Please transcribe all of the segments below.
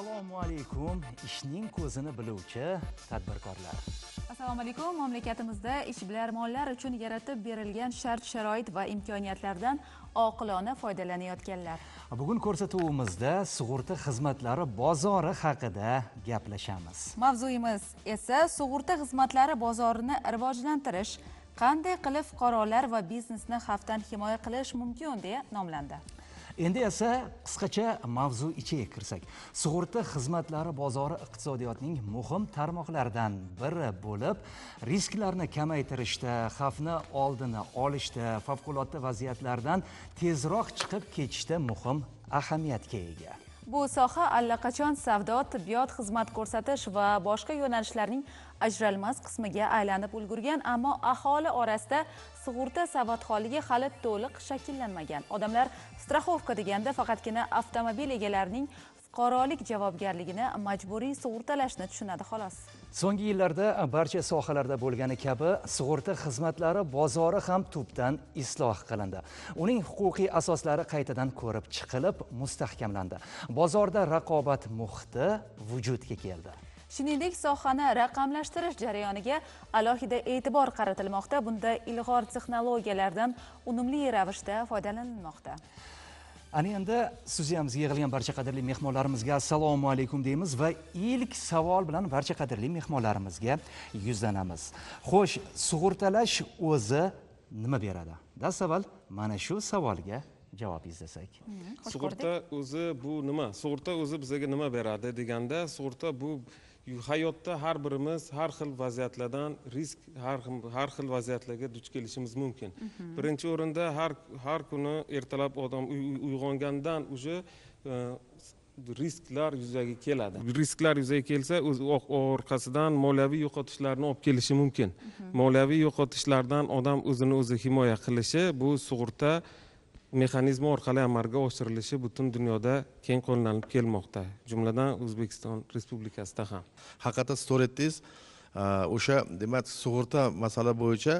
Assalomu alaykum, ishning ko'zini biluvchi tadbirkorlar. Assalomu alaykum. Mamlakatimizda ishbilarmonlar uchun yaratib berilgan shart-sharoit va imkoniyatlardan oqilona foydalanayotganlar. Bugun ko'rsatuvimizda sug'urta xizmatlari bozori haqida gaplashamiz. Mavzuyimiz esa sug'urta xizmatlari bozorini rivojlantirish, qanday qilib fuqarolar va biznesni xavfdan himoya qilish mumkin deya nomlandi. Endi esa qisqacha mavzu ichiga kirsak, sug'urta xizmatlari bozori iqtisodiyotning muhim tarmoqlaridan biri bo'lib, risklarni kamaytirishda, xavfni oldini olishda, favqulodda vaziyatlardan tezroq chiqib ketishda muhim ahamiyatga ega. Bu soha allaqachon savdo, tibbiyot, xizmat ko'rsatish va boshqa yo'nalishlarning ajralmas qismiga aylanib ulgurgan, ammo aholi orasida sug'urta savodxonligi hali to'liq shakllanmagan. Odamlar страховка deganda faqatgina avtomobil egalarining fuqarolik javobgarligini majburiy sug'urtalashni tushunadi xolos. So'nggi yillarda barcha sohalarda bo'lgani kabi sug'urta xizmatlari bozori ham tubdan isloh qilindi. Uning huquqiy asoslari qaytadan ko'rib chiqilib, mustahkamlandi. Bozorda raqobat muhiti vujudga keldi. Shuningdek, sohani raqamlashtirish jarayoniga alohida e'tibor qaratilmoqda. Bunda ilg'or texnologiyalardan unumli ravishda foydalanilmoqda. Ana endi studiyamizga yig'ilgan barcha qadrli mehmonlarimizga assalomu alaykum deymiz va ilk savol bilan barcha qadrli mehmonlarimizga yuzlanamiz. Xo'sh, sug'urtalash o'zi nima beradi? Dastavval mana shu savolga javob izlasak. Sug'urta o'zi bu nima? Sug'urta o'zi bizga nima beradi deganda, sug'urta bu hayotda har birimiz har xil vaziyatlardan risk, har xil vaziyatlarga duch kelishimiz mumkin. Birinchi o'rinda har kuni ertalab odam uyg'ongandan уже risklar yuzaga keladi. Risklar yuzaga kelsa, o'z orqasidan moliyaviy yo'qotishlarni olib kelishi mumkin. Moliyaviy yo'qotishlardan odam o'zini o'zi himoya qilishi bu sug'urta mexanizmi orqali amalga oshirilishi butun dunyoda keng qo'llanilib kelmoqda. Jumladan O'zbekiston Respublikasida ham. Haqiqatda to'g'ri aytdingiz. O'sha demak sug'urta masala bo'yicha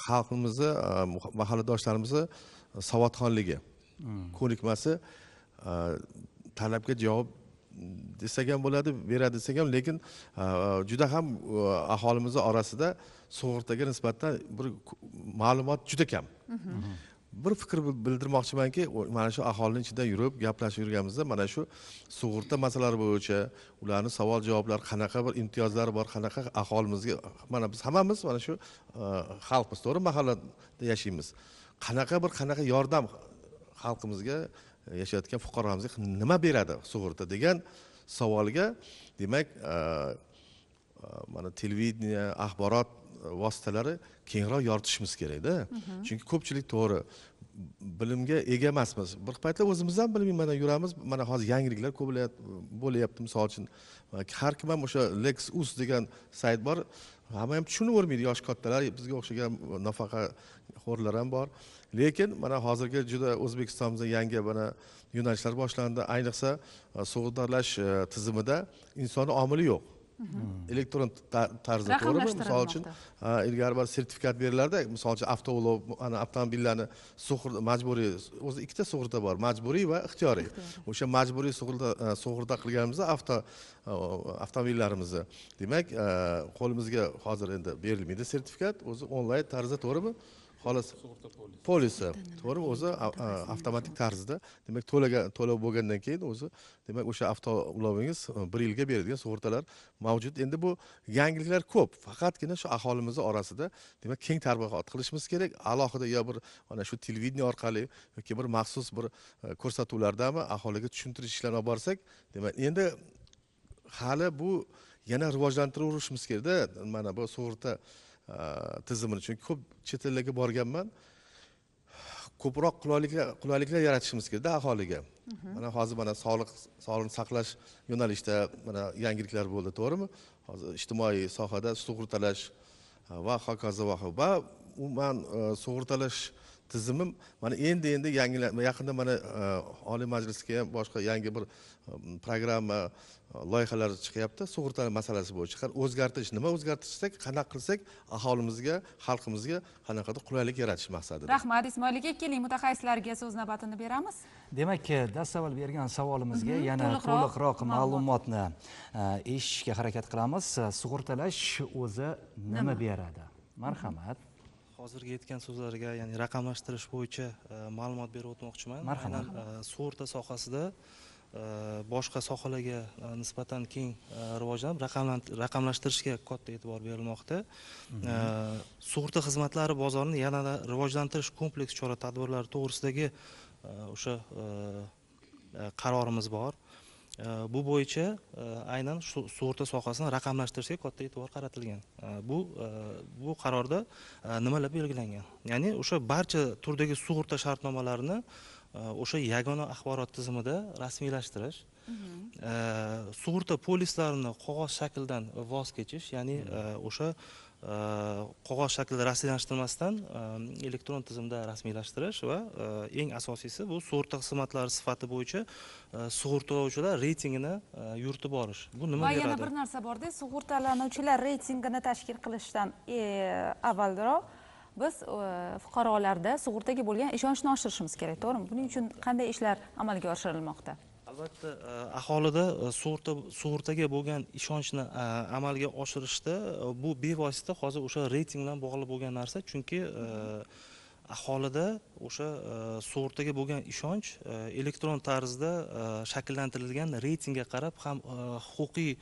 xalqimizni, mahalladoshlarimizni savodxonligi, ko'nikmasi talabga javob desak ham bo'ladi, beradi desak ham, lekin juda ham aholimiz orasida sug'urtaga nisbatan bir ma'lumot juda kam. Bir fikr bildirmoqchimanki, mana shu aholining ichida yurib, gaplashib yurganimizda mana shu sug'urta masalalari bo'yicha ularni savol javoblar, qanaqa bir imtiyozlari bor, qanaqa aholimizga, mana biz hammamiz mana shu xalqmiz, to'g'ri, mahallada yashaymiz. Qanaqa bir qanaqa yordam xalqimizga, yashayotgan fuqarolarimizga nima beradi sug'urta degan savolga, demak, mana televideniye, axborot vositalari kengroq yoritishimiz kerakda. Chunki ko'pchilik to'g'ri bilimga ega emasmiz. Bir paytlar o'zimiz ham bilmay mana yuramiz. Mana hozir yangiliklar ko'p bo'lyapti. Misol uchun har kim ham o'sha Lex.uz degan sayt bor. Hamma ham tushunavermaydi, yosh kattalar, bizga o'xshagan nafaqaxo'rlar ham bor. Lekin mana hozirgi juda O'zbekistonimizda yangi mana yo'nalishlar boshlandi. Ayniqsa sug'urtalash tizimida inson omili yo'q. Elektron tarzda, to'g'rimi? Misol uchun ilgari bir sertifikat berilardi. Misol uchun avtoulov, ana avtomobillarni sug'urta majburiy, o'zi ikkita sug'urta bor, majburiy va ixtiyoriy. O'sha majburiy sug'urta qilganimizda avtomobillarimizni, demak, qo'limizga hozir endi berilmaydi sertifikat, o'zi onlayn tarzda, to'g'rimi? Xolos polisi, to'g'rimi? O'zi avtomatik tarzda, demak, to'lov bo'lgandan keyin o'zi, demak, o'sha avtoulovingiz bir yilga beradigan sug'urtalar mavjud. Endi bu yangiliklar ko'p, faqatgina shu aholimiz orasida, demak, keng targ'ibot qilishimiz kerak. Alohida yo bir mana shu televideniye orqali yoki bir maxsus bir ko'rsatuvlardami aholiga tushuntirish ishlarini olib borsak, demak, endi hali bu yana rivojlantiraverishimiz kerakda mana bu sug'urta tizimini. Chunki ko'p chet ellarga borganman, ko'proq qulayliklar yaratishimiz kerakda aholiga. Mana hozir mana sog'liqni saqlash yo'nalishida mana yangiliklar bo'ldi, to'g'rimi? Hozir ijtimoiy sohada sug'urtalash va hokazo va umuman sug'urtalash tizimi mana endi yaqinda mana Oliy Majlisga ham boshqa yangi bir programma loyihalar chiqyapti sug'urta masalasi bo'yicha. O'zgartirish, nima o'zgartirsak, qanaqa qilsak aholimizga, xalqimizga qanaqadir qulaylik yaratish maqsadida. Rahmat Ismoil aka, keling mutaxassislarga so'z navbatini beramiz. Demak, dastavval bergan savolimizga yana to'liqroq ma'lumotni eshitishga harakat qilamiz. Sug'urtalash o'zi nima beradi? Marhamat. Hozirgi aytgan so'zlarga, ya'ni raqamlashtirish bo'yicha ma'lumot berib o'tmoqchiman. Marhamat. Sug'urta sohasida boshqa sohalarga nisbatan keng rivojlanib, raqamlashtirishga katta e'tibor berilmoqda. Sug'urta xizmatlari bozorini yanada rivojlantirish kompleks chora-tadbirlari to'g'risidagi o'sha qarorimiz bor. Bu bo'yicha aynan sug'urta sohasini raqamlashtirishga katta e'tibor qaratilgan. Bu qarorda nimalar belgilangan? Ya'ni o'sha barcha turdagi sug'urta shartnomalarini o'sha yagona axborot tizimida rasmiylashtirish, sug'urta polislarini qog'oz shakldan voz kechish, ya'ni o'sha qog'oz shaklida rasmiylashtirmasdan elektron tizimda rasmiylashtirish va eng asosiysi bu sug'urta xizmatlari sifati bo'yicha sug'urtalovchilar reytingini yuritib borish. Bu nima beradi? Va yana bir narsa borda, sug'urtalanuvchilar reytingini tashkil qilishdan avvalroq biz fuqarolarda sug'urtaga bo'lgan ishonchni oshirishimiz kerak, to'g'rimi? Buning uchun qanday ishlar amalga oshirilmoqda? Albatta, aholida sug'urtaga bo'lgan ishonchni amalga oshirishda bu bevosita hozir o'sha reyting bilan bog'liq bo'lgan narsa, chunki aholida o'sha sug'urtaga bo'lgan ishonch elektron tarzda shakllantirilgan reytingga qarab ham huquqiy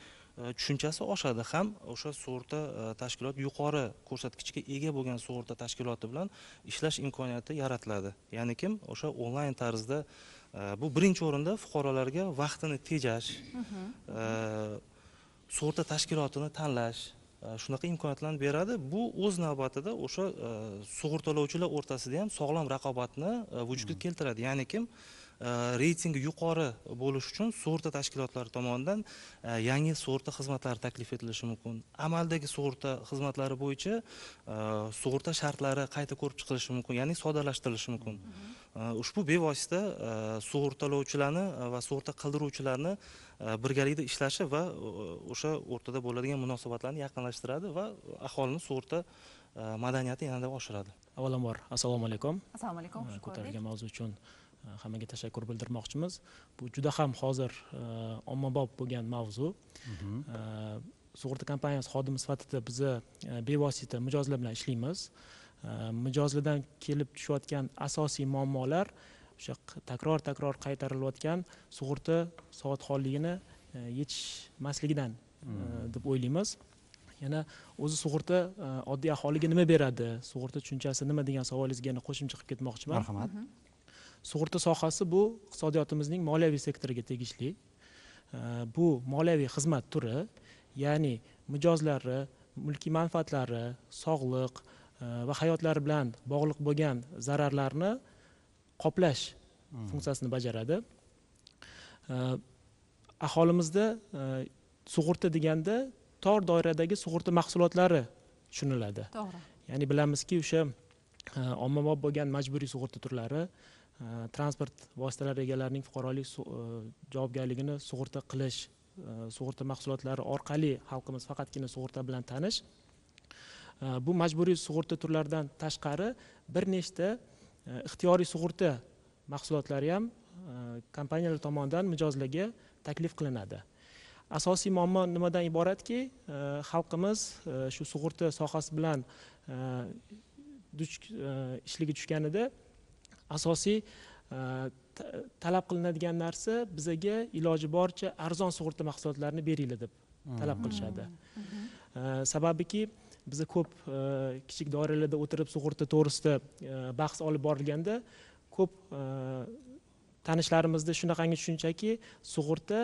tushunchasi oshadi, ham o'sha sug'urta tashkiloti yuqori ko'rsatkichga ega bo'lgan sug'urta tashkiloti bilan ishlash imkoniyati yaratiladi. Ya'ni kim o'sha onlayn tarzda bu birinchi o'rinda fuqarolarga vaqtini tejash, sug'urta tashkilotini tanlash, shunaqa imkoniyatlarni beradi. Bu o'z navbatida o'sha sug'urtalovchilar o'rtasida ham sog'lom raqobatni vujudga keltiradi. Ya'ni kim reytingi yuqori bo'lish uchun sug'urta tashkilotlari tomonidan yangi sug'urta xizmatlari taklif etilishi mumkin. Amaldagi sug'urta xizmatlari bo'yicha sug'urta shartlari qayta ko'rib chiqilishi mumkin, ya'ni soddalashtirilishi mumkin. Ushbu bevosita sug'urtalovchilarni va sug'urta qildiruvchilarni birgalikda ishlashi va o'sha o'rtada bo'ladigan munosabatlarni yaqinlashtiradi va aholini sug'urta madaniyati yanada oshiradi. Avvalambor assalomu alaykum. Assalomu alaykum. Ko'tarilgan mavzu uchun hammaga tashakkur bildirmoqchimiz. Bu juda ham hozir ommabop bo'lgan mavzu. Sug'urta kompaniyasi xodimi sifatida biz bevosita mijozlar bilan ishlaymiz. Mijozlardan kelib tushayotgan asosiy muammolar o'sha takror-takror qaytarilayotgan sug'urta savodxonligini yetishmasligidan deb o'ylaymiz. Yana o'zi sug'urta oddiy aholiga nima beradi, sug'urta tushunchasi nima degan savolingizga yana qo'shimcha qilib ketmoqchiman. Marhamat. Sug'urta sohasi bu iqtisodiyotimizning moliyaviy sektoriga tegishli. Bu moliyaviy xizmat turi, ya'ni mijozlari, mulkiy manfaatlari, sog'liq va hayotlari bilan bog'liq bo'lgan zararlarni qoplash funksiyasini bajaradi. Aholimizda sug'urta deganda tor doiradagi sug'urta mahsulotlari tushuniladi. To'g'ri. Ya'ni bilamizki, o'sha ommabop bo'lgan majburiy sug'urta turlari, transport vositalari egalarining fuqarolik javobgarligini sug'urta qilish, sug'urta mahsulotlari orqali xalqimiz faqatgina sug'urta bilan tanish. Bu majburiy sug'urta turlaridan tashqari bir nechta ixtiyoriy sug'urta mahsulotlari ham kompaniyalar tomonidan mijozlarga taklif qilinadi. Asosiy muammo nimadan iboratki, xalqimiz shu sug'urta sohasi bilan ishligi tushganida asosiy talab qilinadigan narsa bizaga iloji boricha arzon sug'urta mahsulotlarini beringlar deb talab qilishadi. Sababiki biza ko'p kichik doiralarda o'tirib sug'urta to'g'risida bahs olib borilganda ko'p tanishlarimizda shunaqangi tushunchaki, sug'urta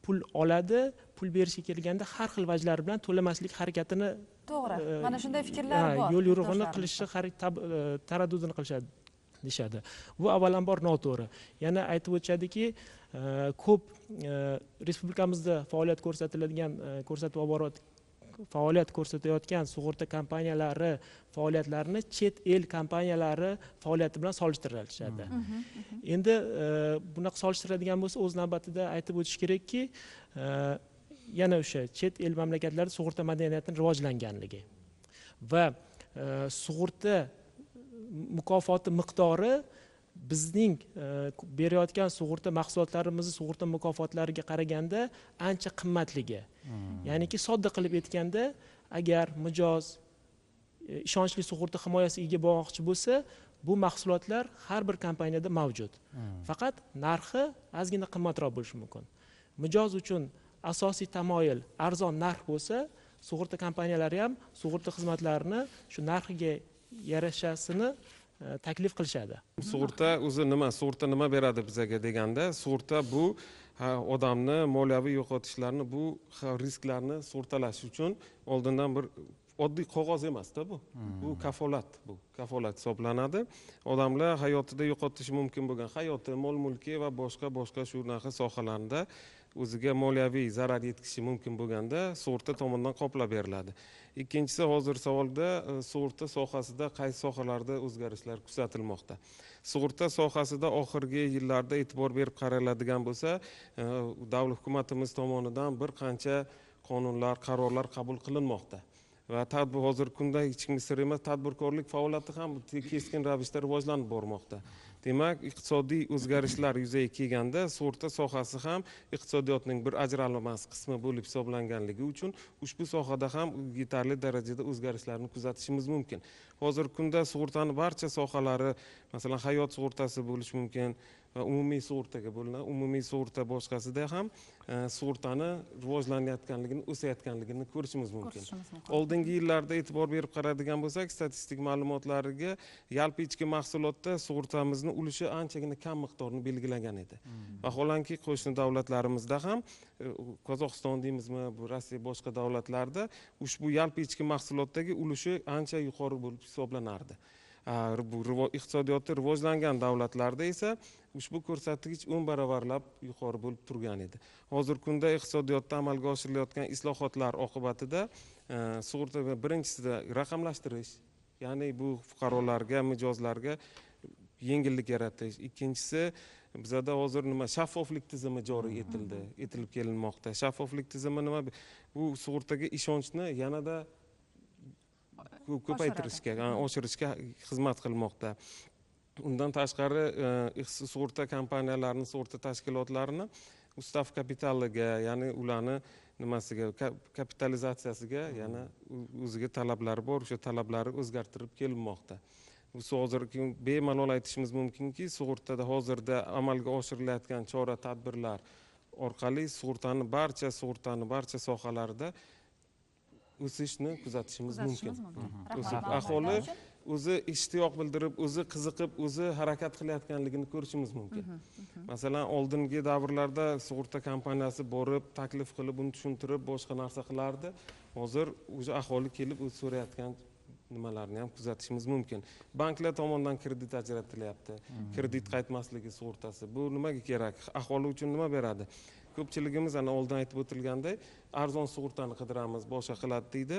pul oladi, pul berishga kelganda har xil vajlar bilan to'lamaslik harakatini, to'g'ri, mana shunday fikrlar bor, yo'l yo'rig'ini qilishi, taraddudini qilishadi deyishadi. Bu avvalambor noto'g'ri. Yana aytib o'tishadiki, ko'p respublikamizda faoliyat ko'rsatiladigan, ko'rsatib faoliyat ko'rsatayotgan sug'urta kompaniyalari faoliyatlarini chet el kompaniyalari faoliyati bilan solishtirishadi. Endi bunaqa solishtiradigan bo'lsa, o'z navbatida aytib o'tish kerakki, yana o'sha chet el mamlakatlarida sug'urta madaniyatining rivojlanganligi va sug'urta mukofoti miqdori bizning berayotgan sug'urta mahsulotlarimizni sug'urta mukofotlariga qaraganda ancha qimmatligi. Ya'niki sodda qilib aytganda, agar mijoz ishonchli sug'urta himoyasiga ega bo'lmoqchi bo'lsa, bu mahsulotlar har bir kompaniyada mavjud. Faqat narxi ozgina qimmatroq bo'lishi mumkin. Mijoz uchun asosiy tamoyil arzon narx bo'lsa, sug'urta kompaniyalari ham sug'urta xizmatlarini shu narxiga yarashasini taklif qilishadi. Sug'urta o'zi nima? Sug'urta nima beradi bizaga deganda, sug'urta bu odamni moliyaviy yo'qotishlarni, bu risklarni sug'urtalash uchun oldindan bir oddiy qog'oz emas-da bu. Bu kafolat, bu kafolat hisoblanadi. Odamlar hayotida yo'qotishi mumkin bo'lgan hayoti, mol-mulki va boshqa shunaqa sohalarda o'ziga moliyaviy zarar yetkishi mumkin bo'lganda sug'urta tomonidan qoplab beriladi. Ikkinchisi, hozir savolda sug'urta sohasida qaysi sohalarda o'zgarishlar kuzatilmoqda? Sug'urta sohasida oxirgi yillarda e'tibor berib qaraladigan bo'lsa, davlat hukumatimiz tomonidan bir qancha qonunlar, qarorlar qabul qilinmoqda. Va hozirgi kunda hech kimga sir emas, tadbirkorlik faoliyati ham keskin ravishda rivojlanib bormoqda. Demak, iqtisodiy o'zgarishlar yuzaga kelganda sug'urta sohasi ham iqtisodiyotning bir ajralmas qismi bo'lib hisoblanganligi uchun ushbu sohada ham yetarli darajada o'zgarishlarni kuzatishimiz mumkin. Hozirgi kunda sug'urtani barcha sohalari, masalan, hayot sug'urtasi bo'lishi mumkin va umumiy sug'urtaga bo'linadi. Umumiy sug'urta boshqasida ham sug'urtani rivojlanayotganligini, o'sayotganligini ko'rishimiz mumkin. Oldingi yillarda e'tibor berib qaradigan bo'lsak, statistik ma'lumotlariga yalpi ichki mahsulotda sug'urtamizni ulushi anchagina kam miqdorni belgilagan edi. Vaholanki, qo'shni davlatlarimizda ham, Qozog'iston deymizmi, bu Rossiya, boshqa davlatlarda ushbu yalpi ichki mahsulotdagi ulushi ancha yuqori bo'lib hisoblanardi. Bu iqtisodiyoti rivojlangan davlatlarda esa ushbu ko'rsatkich 10 baravarlab yuqori bo'lib turgan edi. Hozirgi kunda iqtisodiyotda amalga oshirilayotgan islohotlar oqibatida sug'urta birinchisida raqamlashtirish, ya'ni bu fuqarolarga, mijozlarga yengillik yaratish. Ikkinchisi, bizada hozir nima shaffoflik tizimi joriy etildi, etilib kelinmoqda. Shaffoflik tizimi nima? Bu sug'urtaga ishonchni yanada ko'paytirishga, oshirishga xizmat qilmoqda. Undan tashqari sug'urta kompaniyalarini, sug'urta tashkilotlarini ustav kapitaliga, ya'ni ularni nimasiga, kapitalizatsiyasiga yana o'ziga talablari bor, o'sha talablari o'zgartirib kelinmoqda. Bu hozirgi bemalol aytishimiz mumkinki, sug'urtada hozirda amalga oshirilayotgan chora-tadbirlar orqali sug'urtani barcha sohalarida o'sishni kuzatishimiz mumkin. Aholi o'zi ishtiyoq bildirib, o'zi qiziqib, o'zi harakat qilayotganligini ko'rishimiz mumkin. Masalan, oldingi davrlarda sug'urta kompaniyasi borib, taklif qilib, uni tushuntirib, boshqa narsa qilardi. Hozir o'zi aholi kelib o'zi so'rayotgan nimalarni ham kuzatishimiz mumkin. Banklar tomonidan kredit ajratilyapti. Kredit qaytmasligi sug'urtasi. Bu nimaga kerak? Aholi uchun nima beradi? Ko'pchiligimiz ana oldin aytib o'tilganday arzon sug'urtani qidiramiz, boshqa qiladi deydi.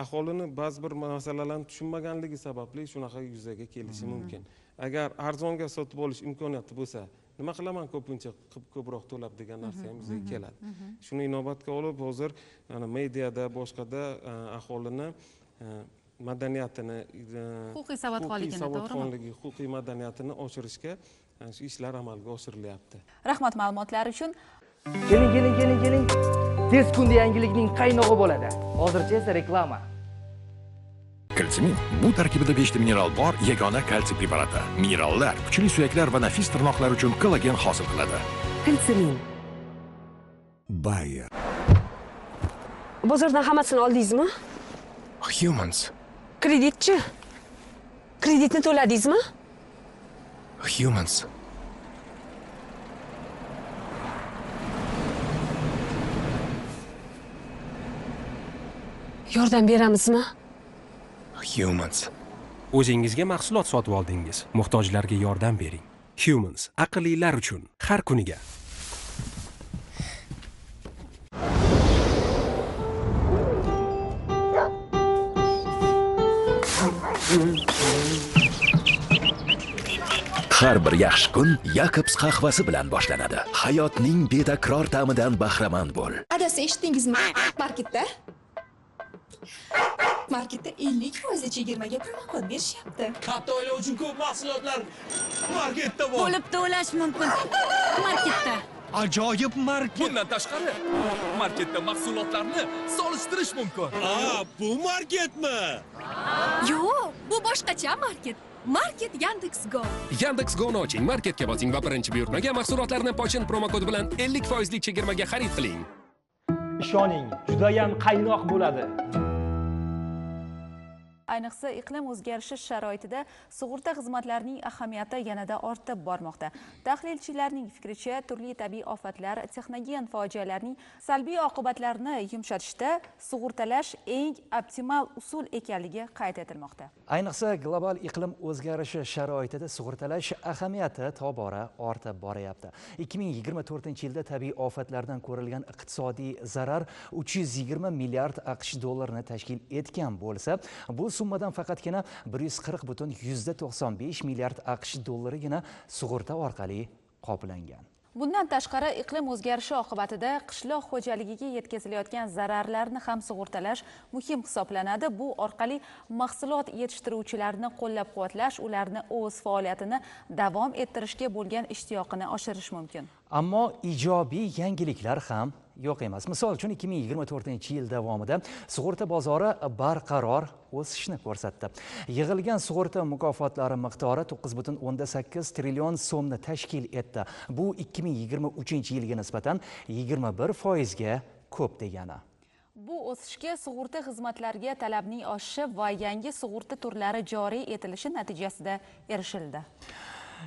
Aholini ba'zi bir masalalarni tushunmaganligi sababli shunaqa yuzaga kelishi mumkin. Agar arzonga sotib olish imkoniyati bo'lsa, nima qilaman ko'pincha ko'proq to'lab degan narsa ham yuzaga keladi. Shuni inobatga olib hozir ana mediada, boshqada aholini madaniyatini, huquqiy savodxonligi, huquqiy madaniyatini oshirishga shu ishlar amalga oshirilyapti. Rahmat ma'lumotlar uchun. Keling, keling, keling, keling. Tez kunda yangilikning qaynog'i bo'ladi. Hozircha esa reklama. Kalsimin bu tarkibida 5 ta mineral bor yagona kalsiy preparati. Minerallar kuchli suyaklar va nafis tirnoqlar uchun kollagen hosil qiladi. Kalsimin. Bayer. Bozordan hammasini oldingizmi? Humans. Kreditchi? Kreditni to'ladingizmi? Humans. Yordam beramizmi? Humans. O'zingizga mahsulot sotib oldingiz. Muhtojlarga yordam bering. Humans aqllilar uchun har kuniga. Har bir yaxshi kun Jacobs qahvasi bilan boshlanadi. Hayotning betakror ta'midan bahramand bo'l. Adasi, eshitdingizmi? Marketda 50% chegirmaga promokod berishyapti. Katta oila uchun ko'p mahsulotlar marketda bor. Bo'lib to'lash mumkin marketda. Ajoyib market. Bundan tashqari, marketda mahsulotlarni solishtirish mumkin. Bu marketmi? Yo'q, bu boshqacha market. Market Yandex.Go. Yandex.Go'ni oching, marketga bosing va birinchi buyurtmaga mahsulotlarni pochin promokodi bilan 50% chegirmaga xarid qiling. Ishoning, juda ham qaynoq bo'ladi. Ayniqsa iqlim o'zgarishi sharoitida sug'urta xizmatlarining ahamiyati yanada ortib bormoqda. Tahlilchilarning fikricha, turli tabiiy ofatlar, texnogen fojialarning salbiy oqibatlarini yumshatishda sug'urtalash eng optimal usul ekanligi qayd etilmoqda. Ayniqsa global iqlim o'zgarishi sharoitida sug'urtalash ahamiyati tobora ortib boryapti. 2024-yilda tabiiy ofatlardan ko'rilgan iqtisodiy zarar 320 milliard AQSh dollarini tashkil etgan bo'lsa, bu summadan faqatgina 140,95 milliard AQSh dollarigina sug'urta orqali qoplangan. Bundan tashqari, iqlim o'zgarishi oqibatida qishloq xo'jaligiga yetkazilayotgan zararlarni ham sug'urtalash muhim hisoblanadi. Bu orqali mahsulot yetishtiruvchilarni qo'llab-quvvatlash, ularni o'z faoliyatini davom ettirishga bo'lgan ishtiyoqini oshirish mumkin. Ammo ijobiy yangiliklar ham yo'q emas. Misol uchun 2024-yil davomida sug'urta bozori barqaror o'sishni ko'rsatdi. Yig'ilgan sug'urta mukofotlari miqdori 9,8 trillion so'mni tashkil etdi. Bu 2023-yilga nisbatan 21% ga ko'p degani. Bu o'sishga sug'urta xizmatlariga talabning oshishi va yangi sug'urta turlari joriy etilishi natijasida erishildi.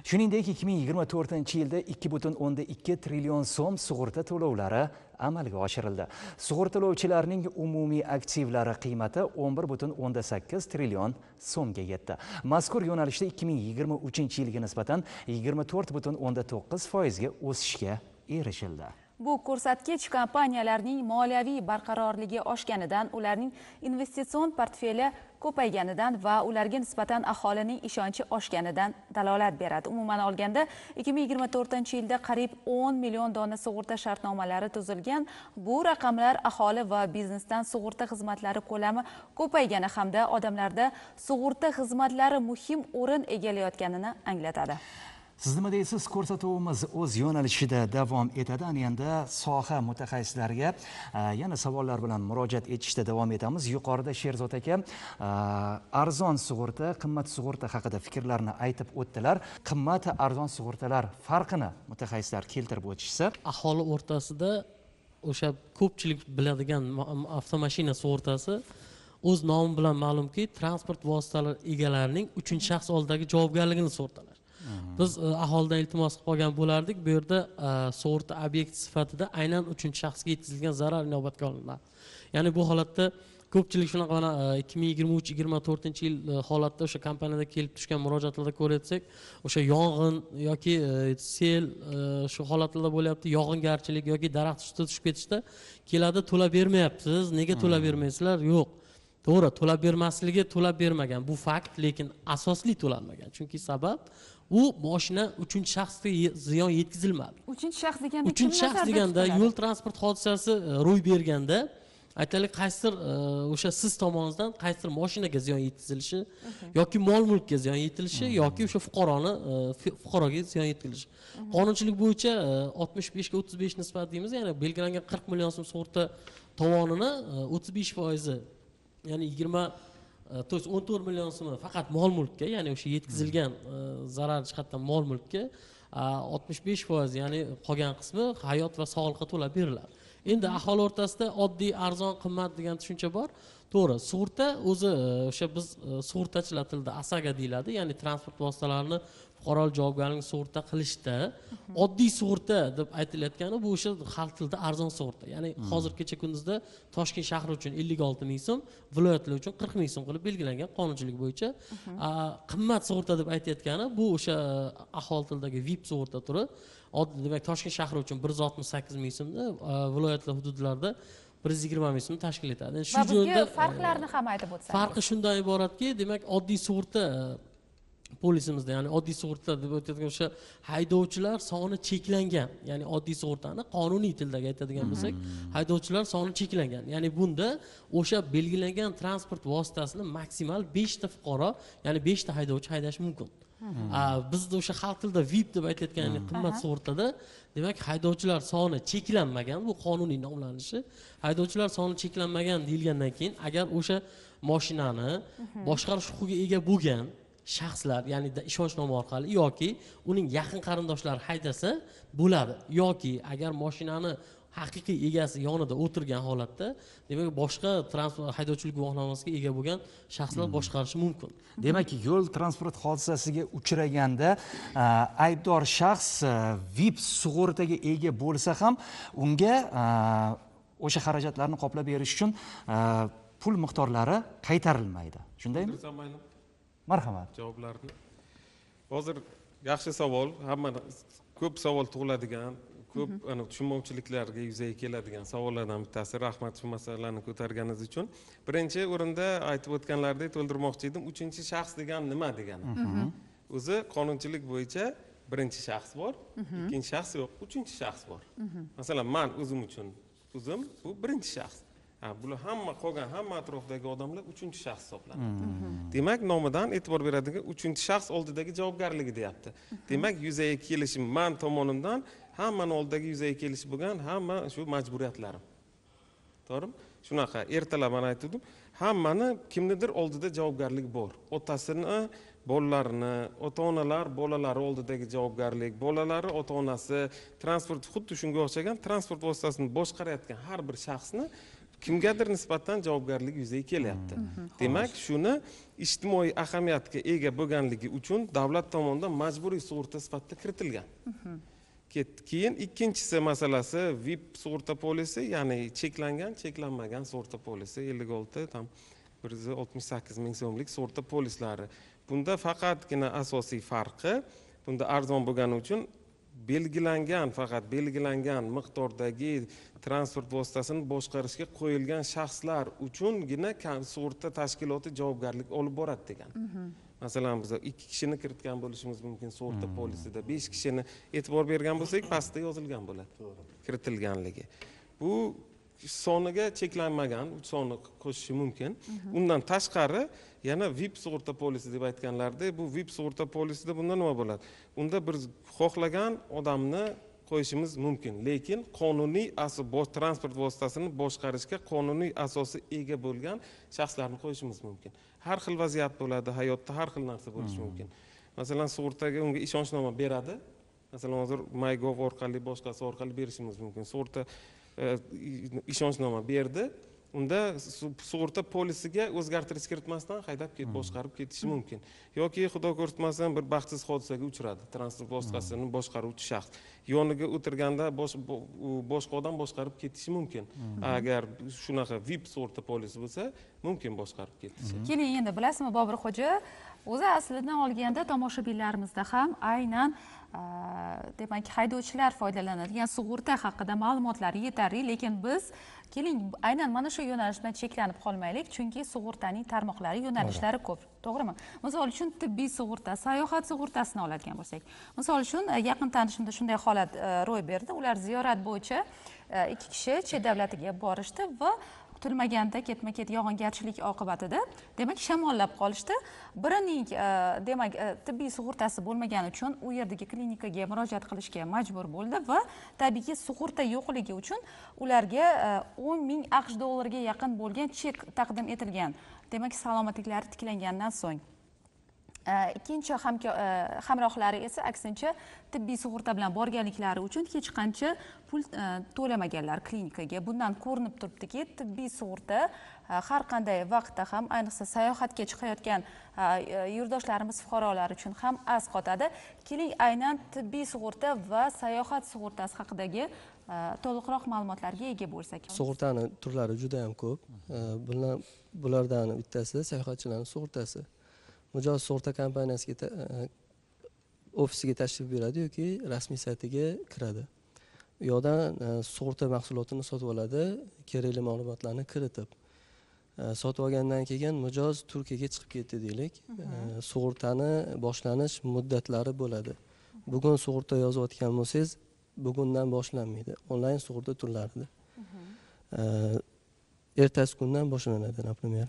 Shuningdek, 2024-yilda 2,2 trillion so'm sug'urta to'lovlari amalga oshirildi. Sug'urtalovchilarning umumiy aktivlari qiymati 11,8 trillion so'mga yetdi. Mazkur yo'nalishda 2023-yilga nisbatan 24,9% ga o'sishga erishildi. Bu ko'rsatkich kompaniyalarning moliyaviy barqarorligi oshganidan, ularning investitsion portfeli ko'payganidan va ularga nisbatan aholining ishonchi oshganidan dalolat beradi. Umuman olganda, 2024-yilda qariyb 10 million dona sug'urta shartnomalari tuzilgan. Bu raqamlar aholi va biznesdan sug'urta xizmatlari ko'lami ko'paygani hamda odamlarda sug'urta xizmatlari muhim o'rin egallayotganini anglatadi. Siz nima deysiz? Ko'rsatuvimiz o'z yo'nalishida davom etadi. Ana endi soha mutaxassislariga yana savollar bilan murojaat etishda davom etamiz. Yuqorida Sherzod aka arzon sug'urta, qimmat sug'urta haqida fikrlarni aytib o'tdilar. Qimmat, arzon sug'urtalar farqini mutaxassislar keltirib o'tishsa, aholi o'rtasida o'sha ko'pchilik biladigan avtomashina sug'urtasi o'z nomi bilan ma'lumki, transport vositalari egalarining uchinchi shaxs oldidagi javobgarligini sug'urtalar. Biz aholidan iltimos qilib qolgan bo'lardik. Bu yerda sug'urta obyekti sifatida aynan uchinchi shaxsga yetkazilgan zarar inobatga olinadi. Ya'ni bu holatda ko'pchilik shunaqa mana 2023-24 yil holatda o'sha kompaniyada kelib tushgan murojaatlarda ko'rsak, o'sha yong'in yoki sel shu holatlarda bo'lyapti, yog'ingarchilik yoki daraxt ustida tushib ketishda keladi, to'lab bermayapsiz, nega to'lab bermaysizlar? Yo'q. To'g'ri, to'lab bermasligi to'lab bermagan, bu fakt, lekin asosli to'lanmagan. Chunki sabab u mashina uchinchi shaxsga ziyon yetkazilmadi. Uchinchi shaxs deganda, uchinchi shaxs deganda yo'l transport hodisasi ro'y berganda, aytaylik, qaysidir o'sha siz tomoningizdan qaysidir mashinaga ziyon yetkazilishi yoki mol mulkka ziyon yetilishi yoki o'sha fuqaroni fuqaroga ziyon yetkazilishi. Qonunchilik bo'yicha 65 ga 35 nisbat deymiz, ya'ni belgilangan 40 million so'm sug'urta tovonini 35%, ya'ni 20, то есть 14 million so'mi faqat mol mulkka, ya'ni o'sha yetkazilgan zarar jihatdan mol mulkka, 65%, ya'ni qolgan qismi hayot va sog'liqqa to'lab beriladi. Endi aholi o'rtasida oddiy, arzon, qimmat degan tushuncha bor. To'g'ri, sug'urta o'zi o'sha biz sug'urtachilar tilida OSAGO deyiladi, ya'ni transport vositalarini fuqarolik javobgarligini sug'urta qilishda oddiy sug'urta deb aytilayotgani bu o'sha xalq tilida arzon sug'urta. Ya'ni hozir kecha kunduzda Toshkent shahri uchun 56 ming so'm, viloyatlar uchun 40 ming so'm qilib belgilangan qonunchilik bo'yicha. Qimmat sug'urta deb aytayotgani bu o'sha aholi tilidagi VIP sug'urta turi. Oddiy, demak, Toshkent shahri uchun 168 ming so'mda, viloyatlar hududlarida 120 ming so'm tashkil etadi. Shu joyda farqlarni ham aytib o'tsangiz. Farqi shundan iboratki, demak, oddiy sug'urta polisimizda, ya'ni oddiy sug'urta deb o'tadigan o'sha haydovchilar soni cheklangan, ya'ni oddiy sug'urtani qonuniy tildagi aytadigan bo'lsak, haydovchilar soni cheklangan. Ya'ni bunda o'sha belgilangan transport vositasini maksimal 5 ta fuqaro, ya'ni 5 ta haydovchi haydashi mumkin. Bizda o'sha xalq tilida VIP deb aytayotgan, ya'ni qimmat sug'urtada, demak, haydovchilar soni cheklanmagan, bu qonuniy nomlanishi. Haydovchilar soni cheklanmagan deyilgandan keyin, agar o'sha mashinani boshqarish huquqiga ega bo'lgan shaxslar, ya'ni ishonchnoma orqali yoki uning yaqin qarindoshlari haydasa bo'ladi, yoki agar mashinani haqiqiy egasi yonida o'tirgan holatda, demak, boshqa transport haydovchilik guvohnomasiga ega bo'lgan shaxslar boshqarishi mumkin. Demak, yo'l transport hodisasiga uchraganda aybdor shaxs VIP sug'urtaga ega bo'lsa ham, unga o'sha xarajatlarni qoplab berish uchun pul miqdorlari qaytarilmaydi. Shundaymi? Marhamat. Javoblarni. Hozir yaxshi savol, hamma ko'p savol tug'iladigan, ko'p ana tushunmovchiliklarga yuzaga keladigan savollardan bittasi. Rahmat shu masalani ko'targaningiz uchun. Birinchi o'rinda aytib o'tganlaridek to'ldirmoqchi edim. Uchinchi shaxs degan nima degani? O'zi qonunchilik bo'yicha birinchi shaxs bor, ikkinchi shaxs yo'q, uchinchi shaxs bor. Masalan, men o'zim uchun o'zim bu birinchi shaxs. Bular hamma qolgan hamma atrofdagi odamlar uchinchi shaxs hisoblanadi. Demak, nomidan e'tibor beradigan uchinchi shaxs oldidagi javobgarligi deyapti. Demak, yuzaga kelishim men tomonimdan hammani oldidagi yuzaga kelishi bo'lgan hamma shu majburiyatlarim. To'g'rimi? Shunaqa ertalab men aytdim, hammani kimnidir oldida javobgarlik bor. Otasini, bolalarini, ota-onalar bolalari oldidagi javobgarlik, bolalari ota-onasi, transport xuddi shunga o'xshagan transport vositasini boshqarayotgan har bir shaxsni kimgadir nisbatan javobgarlik yuzaga kelyapti. Demak, shuni ijtimoiy ahamiyatga ega bo'lganligi uchun davlat tomonidan majburiy sug'urta sifatida kiritilgan. Keyin ikkinchisi masalasi VIP sug'urta polisi, ya'ni cheklangan, cheklanmagan sug'urta polisi 56,168 ming so'mlik sug'urta polislari. Bunda faqatgina asosiy farqi, bunda arzon bo'lgani uchun belgilangan, faqat belgilangan miqdordagi transport vositasini boshqarishga qo'yilgan shaxslar uchungina sug'urta tashkiloti javobgarlik olib boradi degan. Masalan, biz 2 kishini kiritgan bo'lishimiz mumkin sug'urta polisida, 5 kishini e'tibor bergan bo'lsak, pastda yozilgan bo'ladi kiritilganligi. Bu soniga cheklanmagan, 3 sonni qo'shishi mumkin. Undan tashqari yana VIP sug'urta polisi deb aytganlarida, bu VIP sug'urta polisida bunda nima bo'ladi? Unda bir xohlagan odamni qo'yishimiz mumkin, lekin qonuniy transport vositasini boshqarishga qonuniy asosi ega bo'lgan shaxslarni qo'yishimiz mumkin. Har xil vaziyat bo'ladi, hayotda har xil narsa bo'lishi mumkin. Masalan, sug'urtaga unga ishonchnoma beradi. Masalan, hozir MyGov orqali, boshqasi orqali berishimiz mumkin. Sug'urta ishonchnoma berdi, unda sug'urta polisiga o'zgartirish kiritmasdan haydab ketib boshqarib ketishi mumkin. Yoki xudo ko'rsatmasin bir baxtsiz hodisaga uchradi transport vositasini boshqaruvchi shaxs. Yoniga o'tirganda boshqa odam boshqarib ketishi mumkin. Agar shunaqa VIP sug'urta polisi bo'lsa, mumkin boshqarib ketishi. Keling, endi bilasizmi, Bobur xo'ja, o'zi aslidan olganda tomoshabinlarimizda ham aynan demak haydovchilar foydalanadigan sug'urta haqida ma'lumotlar yetarli, lekin biz keling aynan mana shu yo'nalish bilan cheklanib qolmaylik, chunki sug'urtaning tarmoqlari, yo'nalishlari ko'p, to'g'rimi? Misol uchun tibbiy sug'urta, sayohat sug'urtasini oladigan bo'lsak, misol uchun yaqin tanishimda shunday holat ro'y berdi. Ular ziyorat bo'yicha 2 kishi chet davlatiga borishdi va kutilmaganda ketma-ket yog'ingarchilik oqibatida demak shamollab qolishdi. Birining demak tibbiy sug'urtasi bo'lmagani uchun u yerdagi klinikaga murojaat qilishga majbur bo'ldi va tabiiyki sug'urta yo'qligi uchun ularga 10 ming AQSh dollariga yaqin bo'lgan chek taqdim etilgan. Demak, salomatliklari tiklangandan so'ng ikkinchi hamrohlari esa aksincha tibbiy sug'urta bilan borganliklari uchun hech qancha pul to'lamaganlar klinikaga. Bundan ko'rinib turibdiki, tibbiy sug'urta har qanday vaqtda ham, ayniqsa sayohatga chiqayotgan yurtdoshlarimiz, fuqarolar uchun ham asqotadi. Keling, aynan tibbiy sug'urta va sayohat sug'urtasi haqidagi to'liqroq ma'lumotlarga ega bo'lsak. Sug'urtani turlari juda ham ko'p. Bulardan bittasi sayohatchilarning sug'urtasi. Mijoz sug'urta kompaniyasiga ofisiga tashrif buyuradi yoki rasmiy saytiga kiradi. U yoqdan sug'urta mahsulotini sotib oladi, kerakli ma'lumotlarni kiritib. Sotib olgandan keyin mijoz Turkiyaga chiqib ketdi deylik. Sug'urtani boshlanish muddatlari bo'ladi. Bugun sug'urta yozayotgan bo'lsangiz, bugundan boshlanmaydi. Onlayn sug'urta turlarida. Ertasi kundan boshlanadi, например.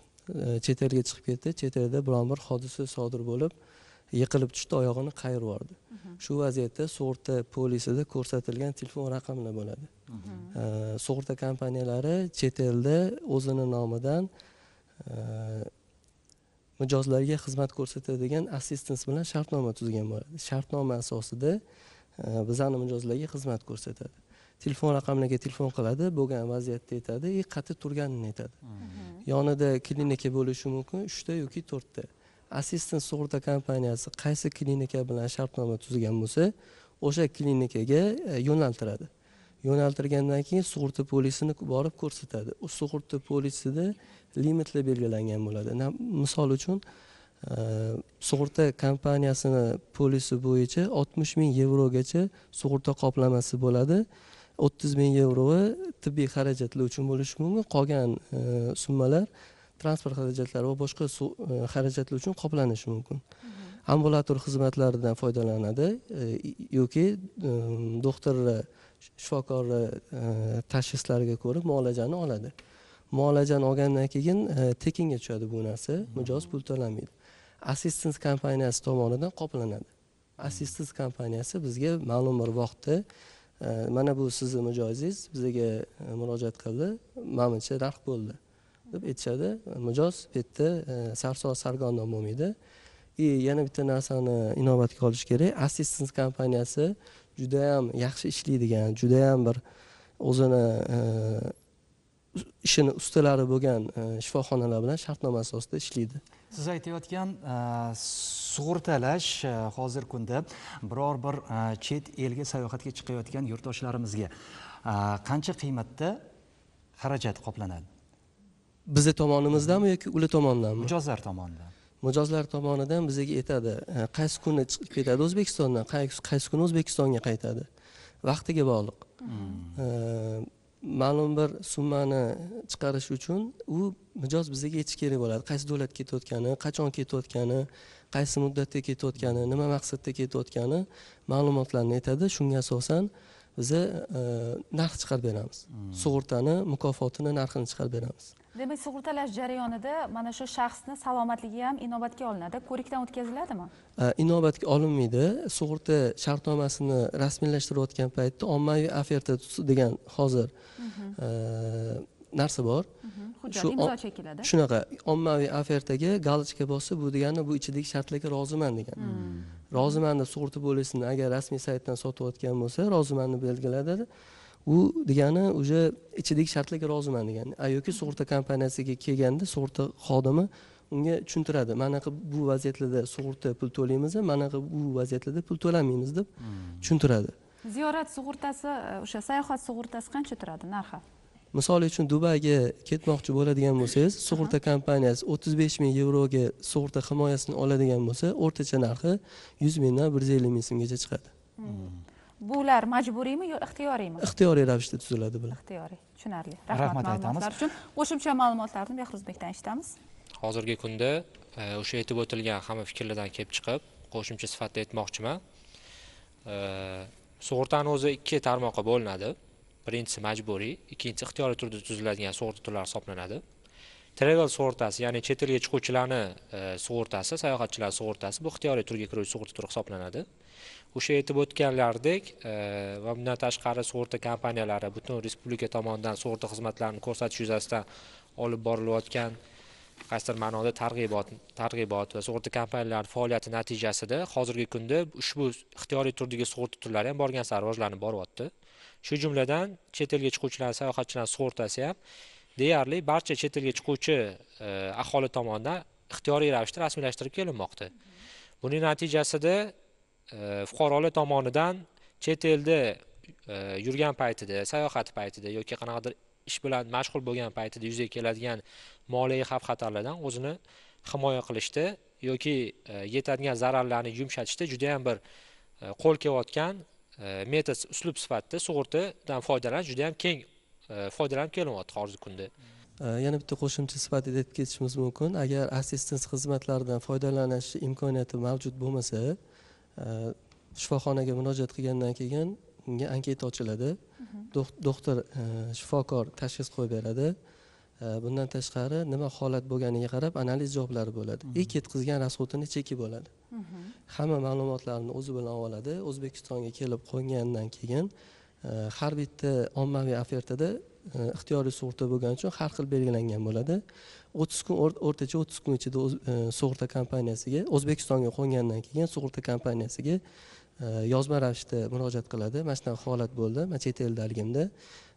Chet elga chiqib ketdi, chet elda biron bir hodisa sodir bo'lib, yiqilib tushdi, oyog'ini qayirib yubordi. Shu vaziyatda sug'urta polisida ko'rsatilgan telefon raqamlar bo'ladi. Sug'urta kompaniyalari chet elda o'zini nomidan mijozlarga xizmat ko'rsatadigan assistance bilan shartnoma tuzgan bo'ladi. Shartnoma asosida bizani mijozlarga xizmat ko'rsatadi. Telefon raqamlariga telefon qiladi, bo'lgan vaziyatda aytadi, qayerda turganini aytadi. Yonida klinika bo'lishi mumkin, 3 ta yoki 4 ta. Assistant sug'urta kompaniyasi qaysi klinika bilan shartnoma tuzgan bo'lsa, o'sha klinikaga yo'naltiradi. Yo'naltirgandan keyin sug'urta polisini borib ko'rsatadi. U sug'urta polisida limitlar belgilangan bo'ladi. Misol uchun, sug'urta kompaniyasini polisi bo'yicha 60 ming yevrogacha sug'urta qoplamasi bo'ladi. 30 ming yevro tibbiy xarajatlar uchun bo'lishi mumkin, qolgan summalar transport xarajatlari va boshqa xarajatlar uchun qoplanishi mumkin. Ambulator xizmatlaridan foydalanadi yoki doktor, shifokorni tashxislariga ko'ra muolajani oladi. Muolajani olgandan keyin tekinga tushadi bu narsa, mijoz pul to'lamaydi. Assistance kompaniyasi tomonidan qoplanadi. Assistance kompaniyasi bizga ma'lum bir vaqtda mana bu sizni mijozingiz bizga murojaat qildi, mana buncha narx bo'ldi deb aytishadi. Mijoz bu yerda sarson sargardon bo'lmaydi. Yana bitta narsani inobatga olish kerak. Assistance kompaniyasi juda ham yaxshi ishlaydigan, juda ham bir o'zini ishini ustalari bo'lgan shifoxonalar bilan shartnoma asosida ishlaydi. Siz aytayotgan sug'urtalash hozir kunda biror bir chet elga sayohatga chiqayotgan yurtdoshlarimizga qancha qiymatda xarajat qoplanadi? Bizni tomonimizdanmi yoki ular tomonidanmi? Mijozlar tomonidan. Mijozlar tomonidan bizga aytadi, qaysi kuni chiqib ketadi O'zbekistondan, qaysi kuni O'zbekistonga qaytadi. Vaqtiga bog'liq. Ma'lum bir summani chiqarish uchun u mijoz bizga aytish kerak bo'ladi. Qaysi davlatga ketayotgani, qachon ketayotgani, qaysi muddatda ketayotgani, nima maqsadda ketayotgani ma'lumotlarni aytadi. Shunga asosan biza narx chiqarib beramiz. Sug'urtani mukofotini narxini chiqarib beramiz. Demak, sug'urtalash jarayonida mana shu shaxsni salomatligi ham inobatga olinadi, ko'rikdan o'tkaziladimi? Inobatga olinmaydi. Sug'urta shartnomasini rasmiylashtirayotgan paytda ommaviy oferta degan hozir narsa bor. Hujjat imzo chekiladi. Shunaqa ommaviy ofertaga galochka bosib, bu degani bu ichidagi shartlarga roziman degan. Roziman deb sug'urta polisini agar rasmiy saytdan sotayotgan bo'lsa, rozimanni belgiladi. U degani уже ichidagi shartlarga roziman degani. Yoki sug'urta kompaniyasiga kelganda sug'urta xodimi unga tushuntiradi. Manaqa bu vaziyatlarda sug'urta pul to'laymiz, manaqa bu vaziyatlarda pul to'lamaymiz deb tushuntiradi. Ziyorat sug'urtasi, o'sha sayohat sug'urtasi qancha turadi narxi? Misol uchun Dubayga ketmoqchi bo'ladigan bo'lsangiz, sug'urta kompaniyasi 35 ming yevroga sug'urta himoyasini oladigan bo'lsa, o'rtacha narxi 100 mingdan 150 ming so'mgacha chiqadi. Bular majburiymi yo ixtiyoriymi? Ixtiyoriy ravishda tuziladi bular. Ixtiyoriy, tushunarli. Rahmat ma'lumotlar uchun. Qo'shimcha ma'lumotlarni Behruzbekdan eshitamiz. Hozirgi kunda o'sha aytib o'tilgan hamma fikrlardan kelib chiqib, qo'shimcha sifatida aytmoqchiman. Sug'urtani o'zi ikki tarmoqqa bo'linadi. Birinchisi majburiy, ikkinchisi ixtiyoriy turda tuziladigan sug'urta turlari hisoblanadi. Travel sug'urtasi, ya'ni chet elga chiquvchilarni sug'urtasi, sayohatchilar sug'urtasi bu ixtiyoriy turga kiruvchi sug'urta turi hisoblanadi. O'sha aytib o'tganlardek va bundan tashqari sug'urta kompaniyalari butun respublika tomonidan sug'urta xizmatlarini ko'rsatish yuzasidan olib borilayotgan qaysidir ma'noda targ'ibot va sug'urta kompaniyalari faoliyati natijasida hozirgi kunda ushbu ixtiyoriy turdagi sug'urta turlari ham borgan sari rivojlanib boryapti. Shu jumladan chet elga chiquvchilar, sayohatchilar sug'urtasi ham deyarli barcha chet elga chiquvchi aholi tomonidan ixtiyoriy ravishda rasmiylashtirib kelinmoqda. Buning natijasida fuqarolar tomonidan chet elda yurgan paytida, sayohat paytida yoki qanaqadir ish bilan mashg'ul bo'lgan paytida yuzaga keladigan moliyaviy xavf-xatarlardan o'zini himoya qilishda yoki yetadigan zararlarni yumshatishda juda ham bir qo'l kelayotgan metod, uslub sifatida sug'urtadan foydalanish juda ham keng foydalanib kelinyapti hozirgi kunda. Yana bitta qo'shimcha sifatida aytib ketishimiz mumkin. Agar assistans xizmatlaridan foydalanish imkoniyati mavjud bo'lmasa, shifoxonaga murojaat qilgandan keyin unga anketa ochiladi. Doktor, shifokor tashxis qo'yib beradi. Bundan tashqari nima holat bo'lganiga qarab analiz javoblari bo'ladi. Ketkazgan rasxodini cheki bo'ladi. Hamma ma'lumotlarni o'zi bilan oladi. O'zbekistonga kelib qo'ngandan keyin har bitta ommaviy ofertada ixtiyoriy sug'urta bo'lgani uchun har xil belgilangan bo'ladi. 30 kun, o'rtacha 30 kun ichida sug'urta kompaniyasiga, O'zbekistonga qo'ngandan keyin sug'urta kompaniyasiga yozma ravishda murojaat qiladi. Mana shunaqa holat bo'ldi, men chet eldaligimda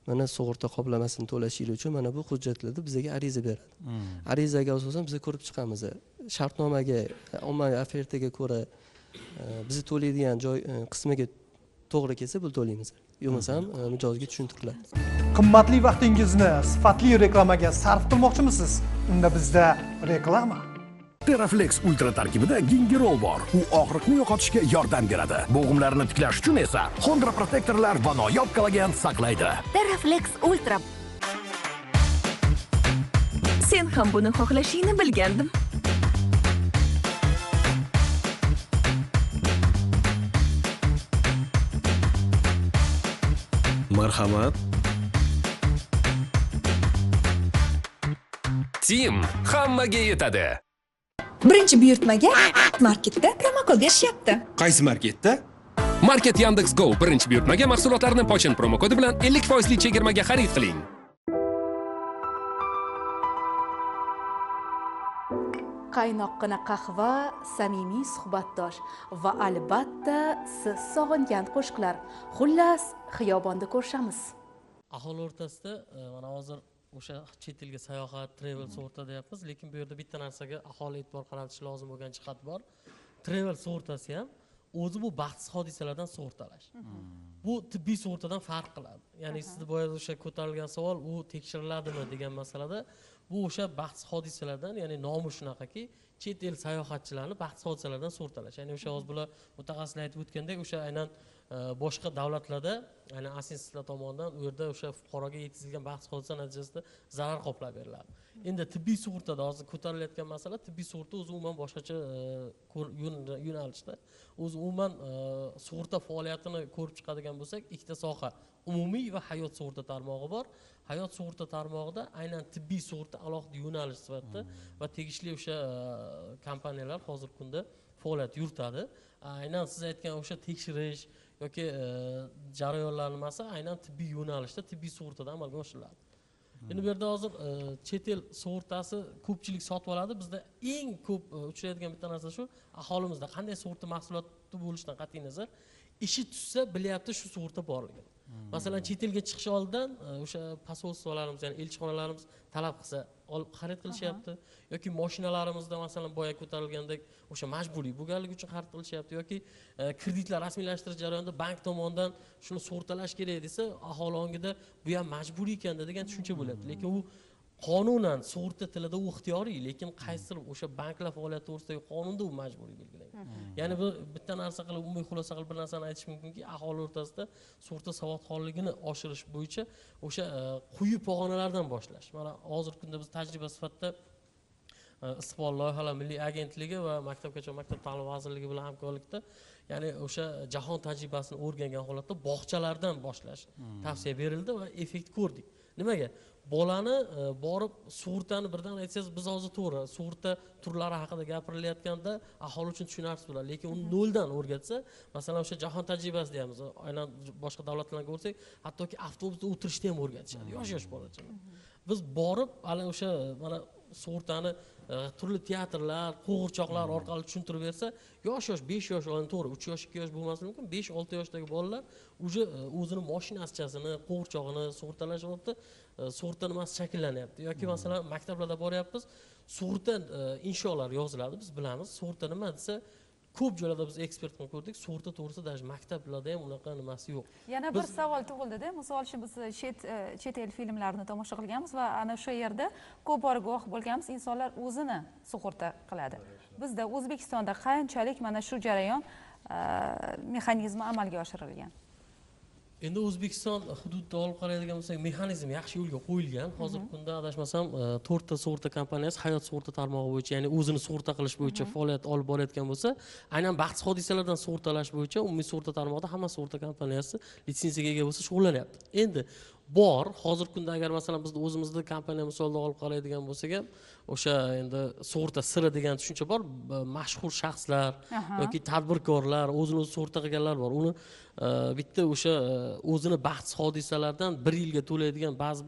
mana sug'urta qoplamasini to'lashingiz uchun mana bu hujjatlarda bizga ariza beradi. Arizaga asosan biz ko'rib chiqamiz. Shartnomaga, ommaviy ofertaga ko'ra bizni to'laydigan joy qismiga to'g'ri kelsa pul to'laymiz. Yo'qmasam mijozga tushuntiriladi. Qimmatli vaqtingizni sifatli reklamaga sarf qilmoqchimisiz? Unda bizda reklama. Teraflex Ultra tarkibida gingerol bor. U og'riqni yo'qotishga yordam beradi. Bo'g'imlarni tiklash uchun esa xondroprotektorlar va noyob kollagen saqlaydi. Teraflex Ultra. Sen ham buni xohlashingni bilgandim. Marhamat. Tim hammaga yetadi. Birinchi buyurtmaga marketda promokod berishyapti. Qaysi marketda? Market Yandex Go birinchi buyurtmaga mahsulotlarni Pochin promokodi bilan 50% lik chegirmaga xarid qiling. Qaynoqqina qahva, samimiy suhbatdosh va albatta siz sog'ingan qo'shiqlar. Xullas, xiyobonda ko'rishamiz. Aholi o'rtasida mana hozir o'sha chet elga sayohat, travel sug'urta deyapmiz, lekin bu yerda bitta narsaga aholi e'tibor qaratishi lozim bo'lgan jihat bor. Travel sug'urtasi ham o'zi bu baxtsiz hodisalardan sug'urtalash. Bu tibbiy sug'urtadan farq qiladi. Ya'ni sizni boya o'sha ko'tarilgan savol, u tekshiriladimi degan masalada, bu o'sha baxtsiz hodisalardan, ya'ni nomi shunaqaki, chet el sayohatchilarini baxtsiz hodisalardan sug'urtalash. Ya'ni o'sha hozir bular mutaxassislar aytib o'tgandek, o'sha aynan boshqa davlatlarda aynan assistentlar tomonidan u yerda o'sha fuqaroga yetkazilgan baxtsiz hodisa natijasida zarar qoplab beriladi. Endi tibbiy sug'urtada hozir ko'tarilayotgan masala, tibbiy sug'urta o'zi umuman boshqacha yo'nalishda. O'zi umuman sug'urta faoliyatini ko'rib chiqadigan bo'lsak, ikkita soha, umumiy va hayot sug'urta tarmog'i bor. Hayot sug'urta tarmog'ida aynan tibbiy sug'urta alohida yo'nalish sifatida va tegishli o'sha kompaniyalar hozirgi kunda faoliyat yuritadi. Aynan siz aytgan o'sha tekshirish yoki jarayonlar nimasi aynan tibbiy yo'nalishda, tibbiy sug'urtada amalga oshiriladi. Endi bu yerda hozir chet el sug'urtasi ko'pchilik sotib oladi. Bizda eng ko'p uchraydigan bitta narsa shu, aholimizda qanday sug'urta mahsuloti bo'lishidan qat'iy nazar, ishi tushsa bilyapti shu sug'urta borligini. Masalan, chet elga chiqish oldidan o'sha posolstvolarimiz, ya'ni elchixonalarimiz talab qilsa olib xarid qilishyapti, yoki mashinalarimizda masalan boya ko'tarilgandek o'sha majburiy bo'lganligi uchun xarid qilishyapti, yoki kreditlar rasmiylashtirish jarayonida bank tomonidan shuni sug'urtalash kerak desa, aholi ongida bu ham majburiy ekanda degan tushuncha bo'lyapti. Lekin u qonunan sug'urta tilida u ixtiyoriy, lekin qaysidir o'sha banklar faoliyati to'g'risidagi qonunda u majburiy belgilangan. Ya'ni bu bitta narsa qilib umumiy xulosa qilib bir narsani aytish mumkinki, aholi o'rtasida sug'urta savodxonligini oshirish bo'yicha o'sha quyi pog'onalardan boshlash. Mana hozirgi kunda biz tajriba sifatida Istiqbol loyihalar milliy agentligi va maktabgacha maktab ta'limi vazirligi bilan hamkorlikda, ya'ni o'sha jahon tajribasini o'rgangan holatda bog'chalardan boshlash tavsiya berildi va effekt ko'rdik. Nimaga? Bolani borib sug'urtani birdan aytsangiz, biz hozir to'g'ri sug'urta turlari haqida gapirilayotganda aholi uchun tushunarsiz bo'ladi, lekin uni noldan o'rgatsa, masalan o'sha jahon tajribasi deymiz, aynan boshqa davlatlarni ko'rsak, hattoki avtobusda o'tirishni ham o'rgatishadi yosh-yosh bolachalar. Biz borib hali o'sha mana sug'urtani turli teatrlar, qo'g'irchoqlar orqali tushuntirib bersa, yosh-yosh 5 yosh, to'g'ri 3 yosh, 2 yosh bo'lmasi mumkin, 5-6 yoshdagi bolalar уже o'zini mashinasichasini, qo'g'irchog'ini sug'urtalashyapti, sug'urta nimasi shakllanyapti. Yoki masalan maktablarda boryapmiz, sug'urta insholar yoziladi, biz bilamiz, sug'urta nima desa, ko'p joylarda biz ekspert qilib ko'rdik, sug'urta to'g'risida даже maktablarda ham unaqa nimasi yo'q. Yana bir savol tug'ildi-da, misol uchun biz chet el filmlarini tomosha qilganmiz va ana o'sha yerda ko'p bor guvoh bo'lganmiz, insonlar o'zini sug'urta qiladi. Bizda O'zbekistonda qanchalik mana shu jarayon mexanizmi amalga oshirilgan? Endi O'zbekiston hududida olib qaraydigan bo'lsak, mexanizm yaxshi yo'lga qo'yilgan. Hozirgi kunda adashmasam 4 ta sug'urta kompaniyasi hayot sug'urta tarmog'i bo'yicha, ya'ni o'zini sug'urta qilish bo'yicha faoliyat olib borayotgan bo'lsa, aynan baxtsiz hodisalardan sug'urtalash bo'yicha umumiy sug'urta tarmog'ida hamma sug'urta kompaniyasi litsenziyaga ega bo'lsa shug'ullanyapti. Endi bor, hozirgi kunda agar masalan bizni o'zimizda kompaniya misolida olib qaraydigan bo'lsak ham, o'sha endi sug'urta siri degan tushuncha bor. Mashhur shaxslar yoki tadbirkorlar, o'zini o'zi sug'urta qilganlar bor. Uni bitta o'sha o'zini baxtsiz hodisalardan 1 yilga to'laydigan ba'zi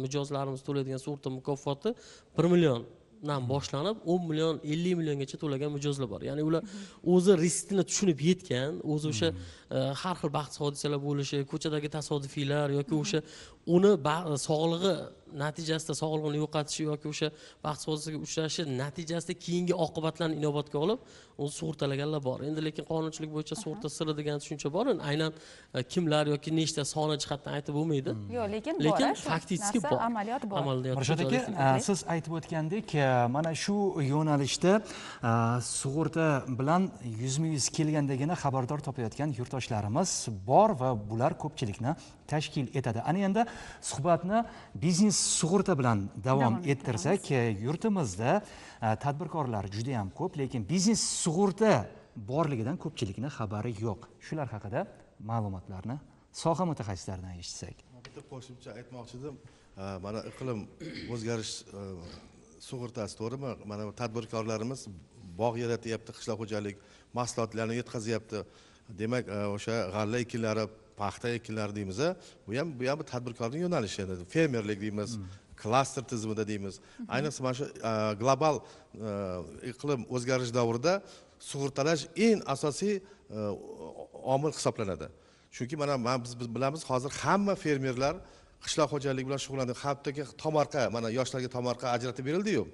mijozlarimiz to'laydigan sug'urta mukofoti 1 milliondan boshlanib 10 million, 50 milliongacha to'lagan mijozlar bor. Ya'ni ular o'zi riskni tushunib yetgan, o'zi o'sha har xil baxtsiz hodisalar bo'lishi, ko'chadagi tasodifiylar yoki o'sha uni sog'lig'i natijasida sog'lig'ini yo'qotishi yoki o'sha baxtsiz hodisaga uchrashi natijasida keyingi oqibatlarni inobatga olib uni sug'urtalaganlar bor. Endi lekin qonunchilik bo'yicha sug'urta siri degan tushuncha bor. Endi aynan kimlar yoki nechta soni jihatdan aytib bo'lmaydi. Yo'q, lekin bor, faktически bor. Amaliyot bor. Murshid aka, siz aytib o'tgandek, mana shu yo'nalishda sug'urta bilan yuzma-yuz kelgandagina xabardor topayotgan yurtdoshlarimiz bor va bular ko'pchilikni tashkil etadi. Ana endi suhbatni biznes sug'urta bilan davom ettirsak, yurtimizda tadbirkorlar juda ham ko'p, lekin biznes sug'urta borligidan ko'pchilikning xabari yo'q. Shular haqida ma'lumotlarni soha mutaxassislaridan eshitsak. Bitta qo'shimcha aytmoqchi edim. Mana iqlim o'zgarish sug'urtasi, to'g'rimi? Mana tadbirkorlarimiz bog' yaratyapti, qishloq xo'jalik mahsulotlarini yetkazyapti. Demak, o'sha g'alla ekinlari, paxta ekinlari deymiz, bu ham bir tadbirkorning yo'nalishi. Fermerlik deymiz, klaster tizimida deymiz. Ayniqsa mana shu global iqlim o'zgarish davrida sug'urtalash eng asosiy omil hisoblanadi. Chunki mana biz bilamiz, hozir hamma fermerlar qishloq xo'jaligi bilan shug'ullanadi. Hattoki tomorqa, mana yoshlarga tomorqa ajratib berildi-yu.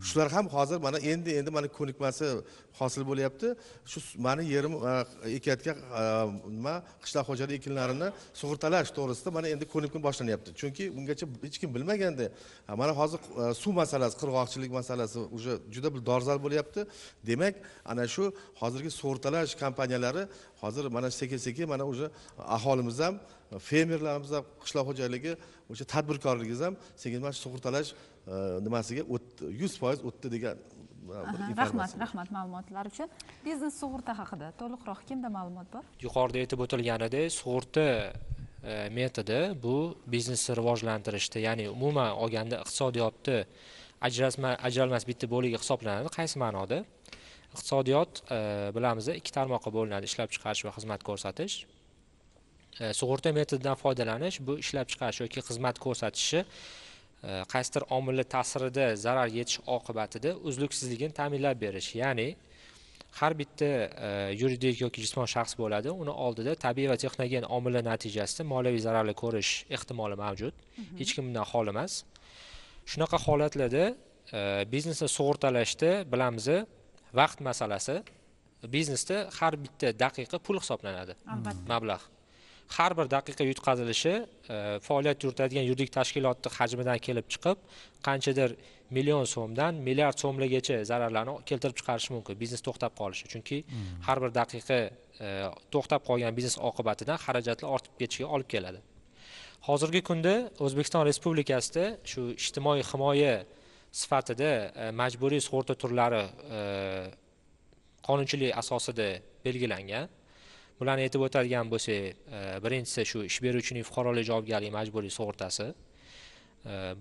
Shular ham hozir mana endi mana ko'nikmasi hosil bo'lyapti. Shu meni yerim ekayotgan nima qishloq xo'jaligi ekinlarini sug'urtalash to'g'risida mana endi ko'nikma boshlanyapti. Chunki ungacha hech kim bilmagandi. Mana hozir suv masalasi, qirg'oqchilik masalasi уже juda bir dolzarb bo'lyapti. Demak, ana shu hozirgi sug'urtalash kompaniyalari hozir mana sekin-sekin mana уже aholimiz ham, fermerlarimiz ham, qishloq xo'jaligi o'sha tadbirkorligimiz ham sekin mana sug'urtalash nimasiga o'tdi, 100% o'tdi degan Rahmat, rahmat ma'lumotlar uchun. Biznes sug'urta haqida to'liqroq kimda ma'lumot bor? Yuqorida aytib o'tilganidek, sug'urta metodi bu biznesni rivojlantirishda, ya'ni umuman olganda iqtisodiyotni ajralmas bitta bo'ligi hisoblanadi. Qaysi ma'noda? Iqtisodiyot bilamiz, ikki tarmoqqa bo'linadi: ishlab chiqarish va xizmat ko'rsatish. Sug'urta metodidan foydalanish bu ishlab chiqarish yoki xizmat ko'rsatishi qaysidir omillar ta'sirida zarar yetish oqibatida uzluksizligini ta'minlab berish. Ya'ni har bitta yuridik yoki jismoniy shaxs bo'ladi, uni oldida tabiiy va texnogen omillar natijasida moliyaviy zararlar ko'rish ehtimoli mavjud. Hech kim bundan xoli emas. Shunaqa holatlarda biznesni sug'urtalashda bilamiz, vaqt masalasi. Biznesda har bitta daqiqa pul hisoblanadi, mablag'. Har bir daqiqa yutqazilishi faoliyat yuritadigan yuridik tashkilotning hajmidan kelib chiqib, qanchadir million so'mdan milliard so'mlargacha zararlarni keltirib chiqarishi mumkin, biznes to'xtab qolishi. Chunki har bir daqiqa to'xtab qolgan biznes oqibatidan xarajatlar ortib ketishiga olib keladi. Hozirgi kunda O'zbekiston Respublikasida shu ijtimoiy himoya sifatida majburiy sug'urta turlari qonunchilik asosida belgilangan. Bularni aytib o'tadigan bo'lsak, birinchisi shu ish beruvchining fuqarolik javobgarligi majburiy sug'urtasi.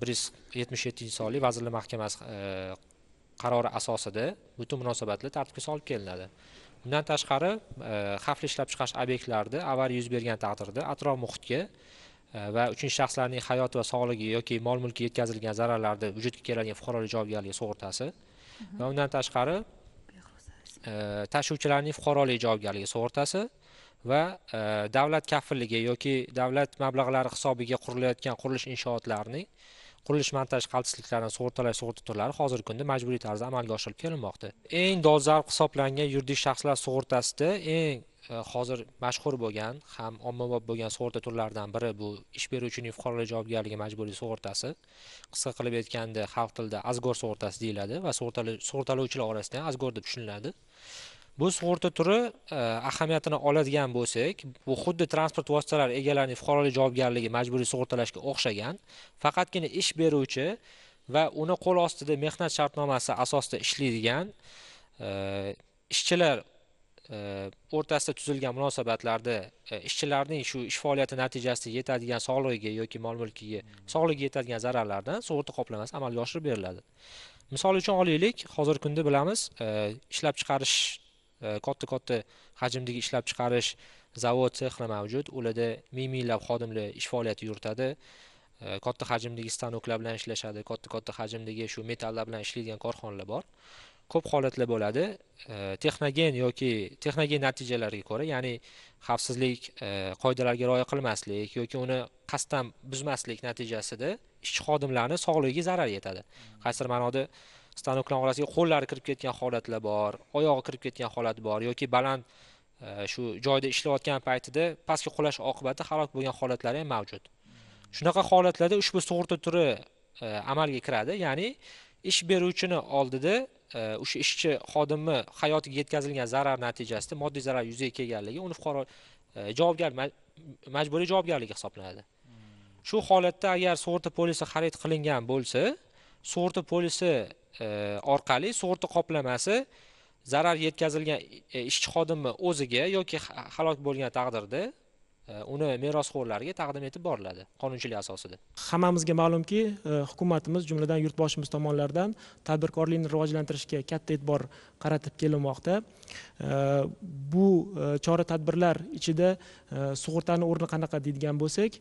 177-sonli Vazirlar Mahkamasi qarori asosida butun munosabatlar tartibga solib kelinadi. Bundan tashqari, xavfli ishlab chiqarish obyektlarida avariya yuz bergan taqdirda atrof muhitga va uchinchi shaxslarning hayoti va sog'ligiga yoki mol-mulkiga yetkazilgan zararlarda vujudga keladigan fuqarolik javobgarligi sug'urtasi va undan tashqari tashuvchilarning fuqarolik javobgarligi sug'urtasi va davlat kafilligi yoki davlat mablag'lari hisobiga qurilayotgan qurilish inshootlarining qurilish montaj qaltisliklarini sug'urtalash sug'urta turlari hozirgi kunda majburiy tarzda amalga oshirilib kelinmoqda. Eng dolzarb hisoblangan yuridik shaxslar sug'urtasida eng hozir mashhur bo'lgan ham ommabop bo'lgan sug'urta turlaridan biri bu ish beruvchining fuqarolik javobgarligi majburiy sug'urtasi. Qisqa qilib aytganda xalq tilida azgor sug'urtasi deyiladi va sug'urtalovchilar orasida ham azgor deb tushuniladi. Bu sug'urta turi ahamiyatini oladigan bo'lsak, bu xuddi transport vositalari egalarining fuqarolik javobgarligi majburiy sug'urtalashga o'xshagan, faqatgina ish beruvchi va uni qo'l ostida mehnat shartnomasi asosida ishlaydigan ishchilar o'rtasida tuzilgan munosabatlarda ishchilarning shu ish faoliyati natijasida yetadigan sog'lig'iga yoki mol-mulkiga, sog'ligiga yetadigan zararlardan sug'urta qoplamasi amalga oshirib beriladi. Misol uchun olaylik, hozirgi kunda bilamiz, ishlab chiqarish katta-katta hajmdagi ishlab chiqarish zavod sexlar mavjud. Ularda ming-minglab xodimlar ish faoliyati yuritadi. Katta hajmdagi stanoklar bilan ishlashadi, katta-katta hajmdagi shu metallar bilan ishlaydigan korxonalar bor. Ko'p holatlar bo'ladi. Texnogen yoki texnogen natijalariga ko'ra, ya'ni xavfsizlik qoidalariga rioya qilmaslik yoki uni qasddan buzmaslik natijasida ishchi xodimlarning sog'ligiga zarar yetadi. Qaysidir ma'noda stanoklar orasiga qo'llari kirib ketgan holatlar bor, oyog'i kirib ketgan holat bor yoki baland shu joyda ishlayotgan paytida pastga qulash oqibatida halok bo'lgan holatlari ham mavjud. Shunaqa holatlarda ushbu sug'urta turi amalga kiradi, ya'ni ish beruvchini oldida o'sha ishchi xodimni hayotiga yetkazilgan zarar natijasida moddiy zarar yuzaga kelganligi uni fuqaro javobgar majburiy javobgarligi hisoblanadi. Shu holatda agar sug'urta polisi xarid qilingan bo'lsa, sug'urta polisi orqali sug'urta qoplamasi zarar yetkazilgan ishchi xodimni o'ziga yoki halok bo'lgan taqdirda uni merosxo'rlarga taqdim etib boriladi qonunchilik asosida. Hammamizga ma'lumki, hukumatimiz, jumladan yurtboshimiz tomonidan tadbirkorlikni rivojlantirishga katta e'tibor qaratib kelinmoqda. Bu chora-tadbirlar ichida sug'urtani o'rni qanaqa deydigan bo'lsak,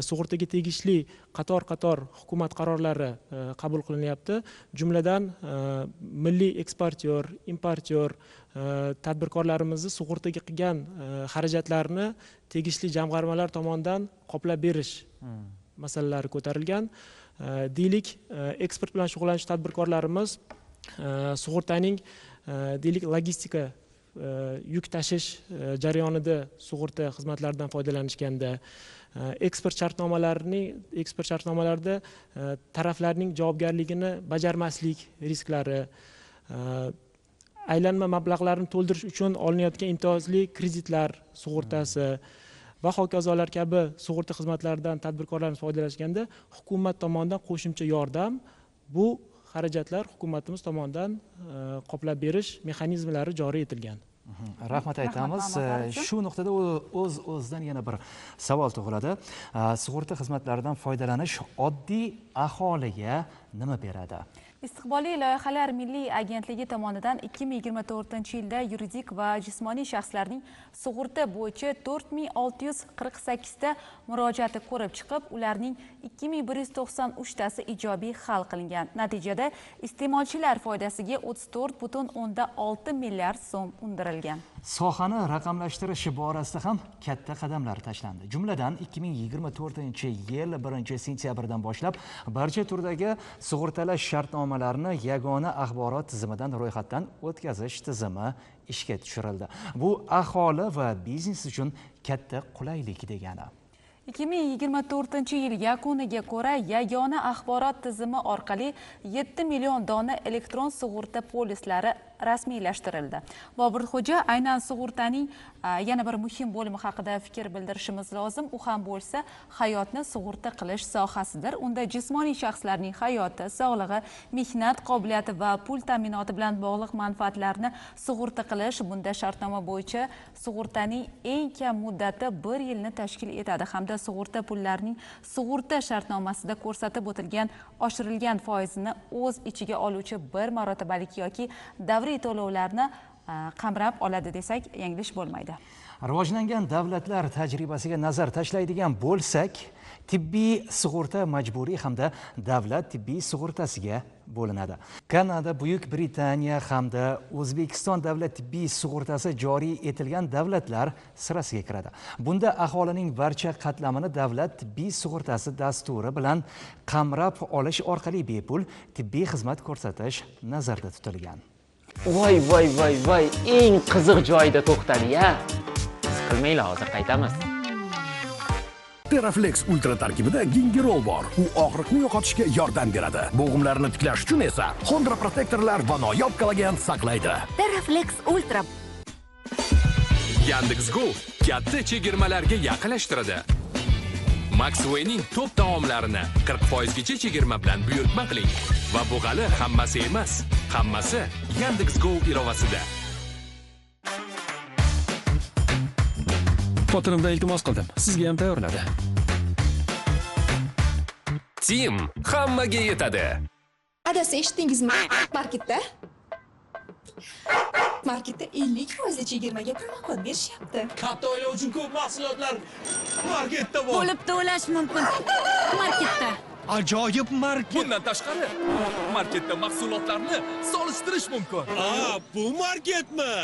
sug'urtaga tegishli qator-qator hukumat qarorlari qabul qilinyapti. Jumladan milliy eksportyor, importyor tadbirkorlarimizni sug'urtaga qilgan xarajatlarini tegishli jamg'armalar tomonidan qoplab berish masalalari ko'tarilgan. Deylik, eksport bilan shug'ullanuvchi tadbirkorlarimiz sug'urtaning deylik logistika yuk tashish jarayonida sug'urta xizmatlaridan foydalanishganda, eksport shartnomalarida taraflarning javobgarligini bajarmaslik risklari, aylanma mablag'larni to'ldirish uchun olinayotgan imtiyozli kreditlar sug'urtasi va hokazolar kabi sug'urta xizmatlaridan tadbirkorlarimiz foydalanishganda hukumat tomonidan qo'shimcha yordam, bu xarajatlar hukumatimiz tomonidan qoplab berish mexanizmlari joriy etilgan. Rahmat aytamiz. Shu nuqtada o'z-o'zidan yana bir savol tug'iladi. Sug'urta xizmatlaridan foydalanish oddiy aholiga nima beradi? Istiqbolli loyihalar milliy agentligi tomonidan 2024-yilda yuridik va jismoniy shaxslarning sug'urta bo'yicha 4648 ta murojaati ko'rib chiqib, ularning 2193 tasi ijobiy hal qilingan. Natijada iste'molchilar foydasiga 34,6 milliard so'm undirilgan. Sohani raqamlashtirish borasida ham katta qadamlar tashlandi. Jumladan 2024-yil 1-sentyabrdan boshlab barcha turdagi sug'urtalash shartnomalarini yagona axborot tizimidan ro'yxatdan o'tkazish tizimi ishga tushirildi. Bu aholi va biznes uchun katta qulaylik degani. 2024-yil yakuniga ko'ra yagona axborot tizimi orqali 7 million dona elektron sug'urta polislari rasmiylashtirildi. Bobur Xo'ja, aynan sug'urtaning yana bir muhim bo'limi haqida fikr bildirishimiz lozim. U ham bo'lsa hayotni sug'urta qilish sohasidir. Unda jismoniy shaxslarning hayoti, sog'lig'i, mehnat qobiliyati va pul ta'minoti bilan bog'liq manfaatlarni sug'urta qilish, bunda shartnoma bo'yicha sug'urtaning eng kam muddati 1 yilni tashkil etadi hamda sug'urta pullarining sug'urta shartnomasida ko'rsatib o'tilgan oshirilgan foizini o'z ichiga oluvchi bir marotabalik yoki davriy to'lovlarni qamrab oladi desak yanglish bo'lmaydi. Rivojlangan davlatlar tajribasiga nazar tashlaydigan bo'lsak, tibbiy sug'urta majburiy hamda davlat tibbiy sug'urtasiga bo'linadi. Kanada, Buyuk Britaniya hamda O'zbekiston davlat tibbiy sug'urtasi joriy etilgan davlatlar sirasiga kiradi. Bunda aholining barcha qatlamini davlat tibbiy sug'urtasi dasturi bilan qamrab olish orqali bepul tibbiy xizmat ko'rsatish nazarda tutilgan. Voy voy voy voy, eng qiziq joyda to'xtadi-ya. Siqilmanglar, hozir qaytamiz. Teraflex Ultra tarkibida gingerol bor. U og'riqni yo'qotishga yordam beradi. Bo'g'imlarni tiklash uchun esa xondroprotektorlar va noyob kollagen saqlaydi. Teraflex Ultra. Yandex.Go katta chegirmalarga yaqinlashtiradi. Maxwayning top taomlarini 40% gacha chegirma bilan buyurtma qiling. Va bu hali hammasi emas. Hammasi Yandex.Go ilovasida. Xotinimdan iltimos qildim. Sizga ham tayyorladi. Tim hammaga yetadi. Adasi, eshitdingizmi? Marketda Marketda 50% chegirmaga promokod berishyapti. Katta oila uchun ko'p mahsulotlar marketda bor. Bo'lib to'lash mumkin. Marketda. Ajoyib market. Bundan tashqari, marketda mahsulotlarni solishtirish mumkin. Bu marketmi?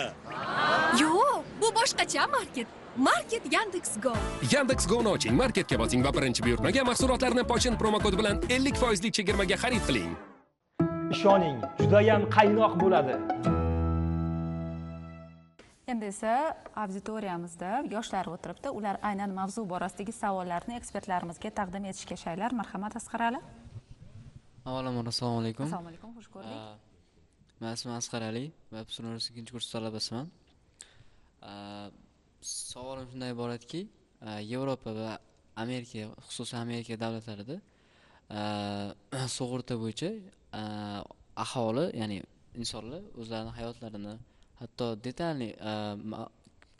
Yo'q, bu boshqacha market. Market Yandex.Go. Yandex.Go'ni oching, marketga bosing va birinchi buyurtmaga mahsulotlarni Pochin promokodi bilan 50% chegirmaga xarid qiling. Ishoning, juda ham qaynoq bo'ladi. Endi esa auditoriyamizda yoshlar o'tiribdi. Ular aynan mavzu borasidagi savollarni ekspertlarimizga taqdim etishga shaylar. Marhamat, Asqar Ali. Avvalambor assalomu alaykum. Assalomu alaykum, xush ko'rdik. Men ismim Asqar Ali va Universitet 2-kurs talabasiman. Savolim shundan iboratki, Yevropa va Amerika, xususan Amerika davlatlarida sug'urta bo'yicha aholi, ya'ni insonlar o'zlarining hayotlarini hatto detalli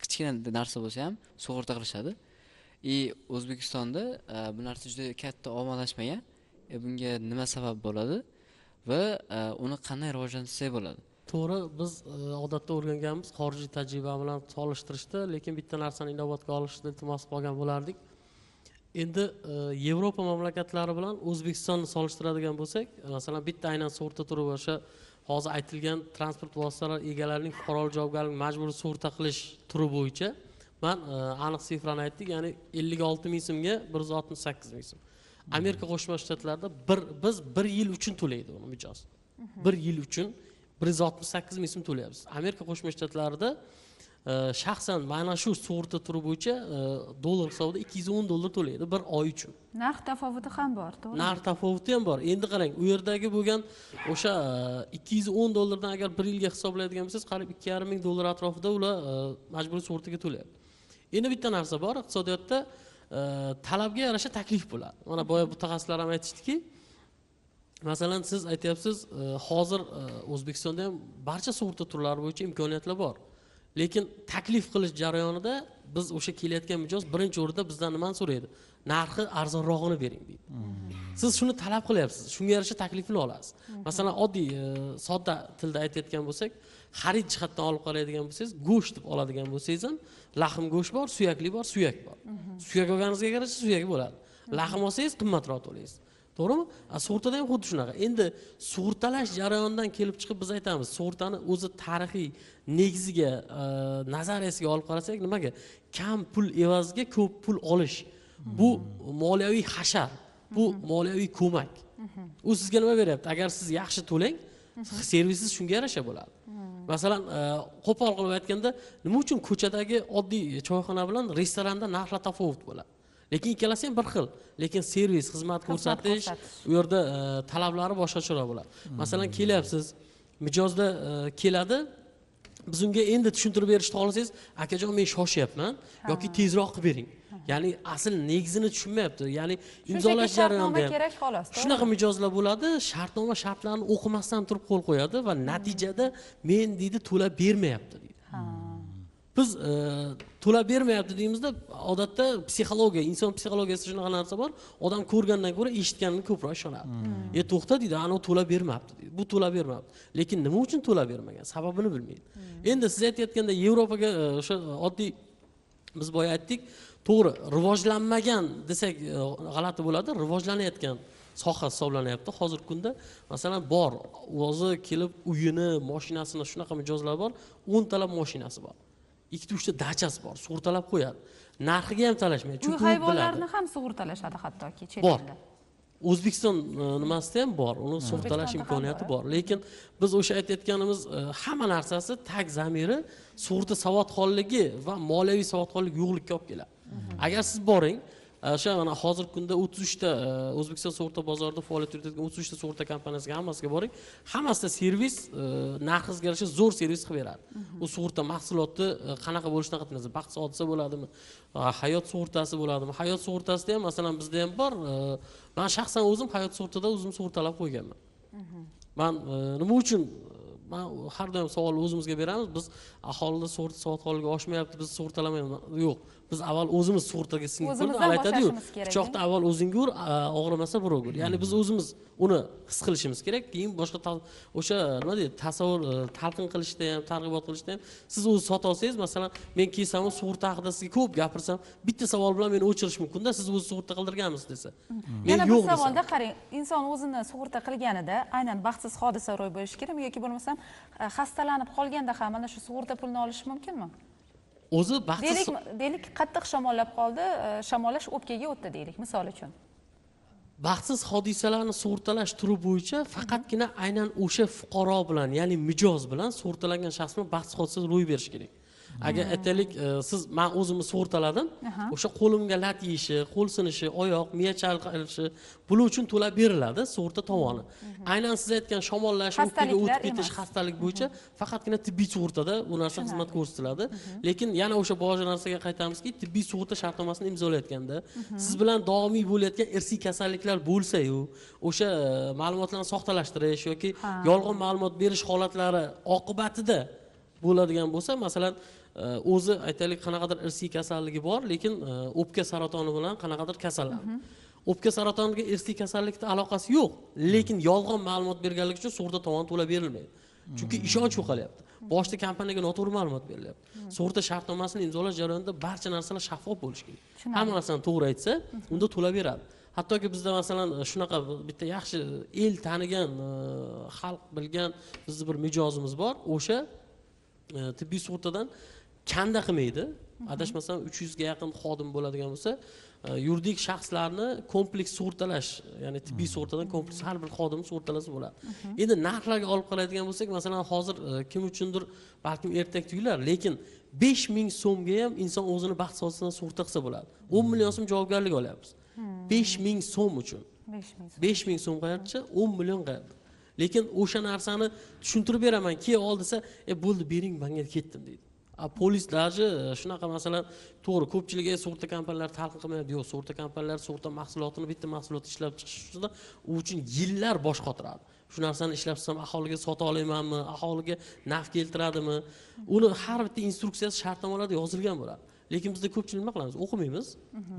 kichkina narsa bo'lsa ham sug'urta qilishadi. O'zbekistonda bu narsa juda katta ommalashmagan. Bunga nima sabab bo'ladi va uni qanday rivojlantirsak bo'ladi? To'g'ri, biz odatda o'rganganmiz xorijiy tajriba bilan solishtirishda, lekin bitta narsani inobatga olishni iltimos qilgan bo'lardik. Endi Yevropa mamlakatlari bilan O'zbekistonni solishtiradigan bo'lsak, masalan, bitta aynan sug'urta turi o'sha hozir aytilgan transport vositalari egalarining fuqarolik javobgarligini majburiy sug'urta qilish turi bo'yicha man aniq sifrani aytdik, ya'ni 56 ming so'mga 168 ming so'm. Amerika Qo'shma Shtatlarida biz bir yil uchun to'laydi uni mijoz. Bir yil uchun 168 ming so'm to'layapmiz. Amerika Qo'shma Shtatlarida shaxsan mana shu sug'urta turi bo'yicha dollar hisobida $210 to'laydi bir oy uchun. Narx tafovuti ham bor, to'g'rimi? Narx tafovuti ham bor. Endi qarang, u yerdagi bo'lgan o'sha $210 dan agar bir yilga hisoblaydigan bo'lsangiz, qariyb 2,5 ming dollar atrofida ular majburiy sug'urtaga to'layapti. Endi bitta narsa bor, iqtisodiyotda talabga yarasha taklif bo'ladi. Mana boya mutaxassislar ham aytishdiki, masalan, siz aytyapsiz, hozir O'zbekistonda ham barcha sug'urta turlari bo'yicha imkoniyatlar bor. Lekin taklif qilish jarayonida biz o'sha kelayotgan mijoz birinchi o'rinda bizdan nimani so'raydi? Narxi arzonrog'ini bering deydi. Siz shuni talab qilyapsiz, shunga yarasha taklifini olasiz. Masalan, oddiy sodda tilda aytayotgan bo'lsak, xarid jihatdan olib qaraydigan bo'lsangiz, go'sht deb oladigan bo'lsangiz ham, lahm go'sht bor, suyakli bor, suyak bor. Suyak olganingizga yarasha suyak bo'ladi. Lahm olsangiz qimmatroq to'laysiz. To'g'rimi? Sug'urtada ham xuddi shunaqa. Endi sug'urtalash jarayonidan kelib chiqib biz aytamiz, sug'urtani o'zi tarixiy negiziga, nazariyasiga olib qarasak, nimaga? Kam pul evaziga ko'p pul olish. Bu moliyaviy hashar, bu moliyaviy ko'mak. U sizga nima beryapti? Agar siz yaxshi to'lang, servisingiz shunga yarasha bo'ladi. Masalan, qo'pol qilib aytganda, nima uchun ko'chadagi oddiy choyxona bilan restoranda narxlar tafovut bo'ladi? Lekin ikkalasi ham bir xil, lekin servis, xizmat ko'rsatish u yerda talablari boshqacharoq bo'ladi. Masalan, kelyapsiz, mijozda keladi, biz unga endi tushuntirib berishni xohlasangiz, akajon men shoshyapman yoki tezroq qilib bering. Ya'ni asl negizini tushunmayapti. Ya'ni imzolash jarayonida ham kerak xolos. Shunaqa mijozlar bo'ladi, shartnoma shartlarini o'qimasdan turib qo'l qo'yadi va natijada men deydi to'lab bermayapti deydi. Biz to'lab bermayapti deymizda, odatda psixologiya, inson psixologiyasida shunaqa narsa bor, odam ko'rgandan ko'ra eshitganini ko'proq ishonadi. To'xta deydi, ana u to'lab bermabdi deydi. Bu to'lab bermabdi. Lekin nima uchun to'lab bermagan? Sababini bilmaydi. Endi siz aytayotganda Yevropaga o'sha oddiy biz boya aytdik, to'g'ri, rivojlanmagan desak g'alati bo'ladi, rivojlanayotgan soha hisoblanyapti hozirgi kunda. Masalan, bor, o'zi kelib uyini, mashinasini shunaqa mijozlar bor, 10 talab mashinasi bor. 2-3 ta dachasi bor, sug'urtalab qo'yadi. Narxiga ham talashmaydi, chunki uy hayvonlarini ham sug'urtalashadi hattoki chet elda. O'zbekiston nimasida ham bor, uni sug'urtalash imkoniyati bor. Lekin biz o'sha aytayotganimiz hamma narsasi tag zamiri sug'urta savodxonligi va moliyaviy savodxonlik yo'qlikka olib keladi. Agar siz boring, O'sha mana hozirgi kunda 33 ta O'zbekiston sug'urta bozorida faoliyat yuritayotgan 33 ta sug'urta kompaniyasiga hammasiga boring, hammasida servis narxingizga yarasha zo'r servis qilib beradi. U sug'urta mahsuloti qanaqa bo'lishidan qat'iy nazar, baxtsiz hodisa bo'ladimi, hayot sug'urtasi bo'ladimi? Hayot sug'urtasida ham masalan bizda ham bor. Men shaxsan o'zim hayot sug'urtada o'zim sug'urtalab qo'yganman. Men nima uchun men har doim savol o'zimizga beramiz, biz aholida sug'urta savodxonligi oshmayapti, biz sug'urtalamaymiz. Yo'q, biz avval o'zimiz sug'urtaga singib ko'rdik. Aytadi-yu, pichoqni avval o'zingga ur, og'rimasa birovga ur. Ya'ni biz o'zimiz uni his qilishimiz kerak, keyin boshqa o'sha nima deydi, tasavvur talqin qilishda ham, targ'ibot qilishda ham siz o'zi sota olsangiz, masalan, men kelsam sug'urta haqida sizga ko'p gapirsam, bitta savol bilan meni o'chirish mumkin-da, siz o'zi sug'urta qildirganmisiz desa. Men yo'q desam. Savolda qarang, inson o'zini sug'urta qilganida aynan baxtsiz hodisa ro'y berishi kerakmi yoki bo'lmasam xastalanib qolganda ham mana shu sug'urta pulini olish mumkinmi? O'zi baxtsiz deylik, qattiq shamollab qoldi, shamollash o'pkaga o'tdi deylik, misol uchun. Baxtsiz hodisalarni sug'urtalash turi bo'yicha faqatgina aynan o'sha fuqaro bilan, ya'ni mijoz bilan sug'urtalangan shaxs bilan baxtsiz hodisa ro'y berishi kerak. Agar aytaylik, siz men o'zimni sug'urtaladim, o'sha qo'limga lat yeyishi, qo'l sinishi, oyoq, miya chalqilishi bular uchun to'lab beriladi sug'urta tovoni. Aynan siz aytgan shamollash, o'pkaga o'tib ketish, xastalik bo'yicha faqatgina tibbiy sug'urtada bu narsa xizmat ko'rsatiladi. Lekin yana o'sha boshqa narsaga qaytamizki, tibbiy sug'urta shartnomasini imzolayotganda siz bilan doimiy bo'layotgan irsiy kasalliklar bo'lsa-yu, o'sha ma'lumotlarni soxtalashtirish yoki yolg'on ma'lumot berish holatlari oqibatida bo'ladigan bo'lsa, masalan, o'zi aytaylik qanaqadir irsiy kasalligi bor, lekin o'pka saratoni bilan qanaqadir kasallandi. O'pka saratoniga irsiy kasallikda aloqasi yo'q, lekin yolg'on ma'lumot berganligi uchun sug'urta tovoni to'lab berilmaydi. Chunki ishonch yo'qolyapti. Boshida kompaniyaga noto'g'ri ma'lumot berilyapti. Sug'urta shartnomasini imzolash jarayonida barcha narsalar shaffof bo'lishi kerak. Hamma narsani to'g'ri aytsa, unda to'lab beradi. Hattoki bizda masalan shunaqa bitta yaxshi el tanigan, xalq bilgan bizni bir mijozimiz bor, o'sha tibbiy sug'urtadan kanda qilmaydi. Adashmasam 300 ga yaqin xodim bo'ladigan bo'lsa, yuridik shaxslarni kompleks sug'urtalash, ya'ni tibbiy sug'urtadan kompleks har bir xodimni sug'urtalasa bo'ladi. Endi narxlarga olib qaraydigan bo'lsak, masalan, hozir kim uchundir balkim ertak tuyular, lekin 5000 so'mga ham inson o'zini baxtsiz hodisasidan sug'urta qilsa bo'ladi. 10 million so'm javobgarlik olyapmiz. 5000 so'm uchun. 5000 so'm qayercha, 10 million qayerda. Lekin o'sha narsani tushuntirib beraman, keyin ol desa, bo'ldi bering, menga ketdim deydi. Polis даже shunaqa masalan, to'g'ri, ko'pchilik sug'urta kompaniyalari talqin qilmaydi. Yo'q, sug'urta kompaniyalari sug'urta mahsulotini, bitta mahsulot ishlab chiqish uchun u uchun yillar bosh qotiradi. Shu narsani ishlab chiqsam aholiga sota olamanmi, aholiga naf keltiradimi? Uni har bitta instruksiyasi shartnomalarda yozilgan bo'ladi. Lekin bizda ko'pchilik nima qilamiz? O'qimaymiz.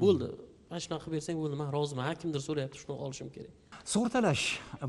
Bo'ldi. Mana shunaqa qilib bersang bo'ldi, men roziman. Kimdir so'rayapti, shuni olishim kerak. Sug'urtalash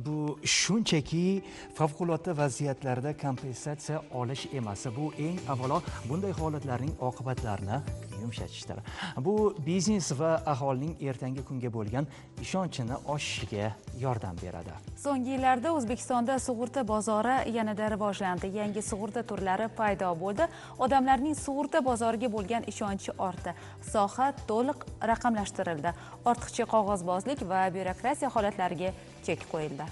bu shunchaki favqulodda vaziyatlarda kompensatsiya olish emas. Bu eng avvalo bunday holatlarning oqibatlarini yumshatishdir. Bu biznes va aholining ertangi kunga bo'lgan ishonchini oshishiga yordam beradi. So'nggi yillarda O'zbekistonda sug'urta bozori yanada rivojlandi. Yangi sug'urta turlari paydo bo'ldi. Odamlarning sug'urta bozoriga bo'lgan ishonchi ortdi. Soha to'liq raqamlashtirildi. Ortiqcha qog'ozbozlik va byurokratiya holatlariga chek qo'yildi.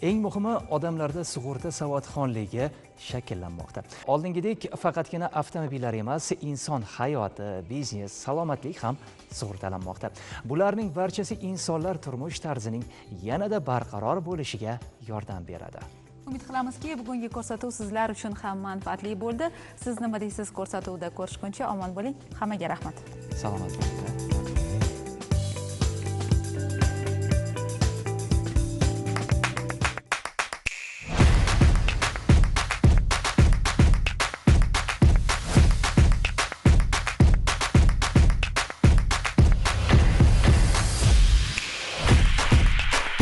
Eng muhimi, odamlarda sug'urta savodxonligi shakllanmoqda. Oldingidek faqatgina avtomobillar emas, inson hayoti, biznes, salomatlik ham sug'urtalanmoqda. Bularning barchasi insonlar turmush tarzining yanada barqaror bo'lishiga yordam beradi. Umid qilamizki, bugungi ko'rsatuv sizlar uchun ham manfaatli bo'ldi. Siz nima deysiz ko'rsatuvda ko'rishguncha omon bo'ling. Hammaga rahmat. Salomat bo'ling.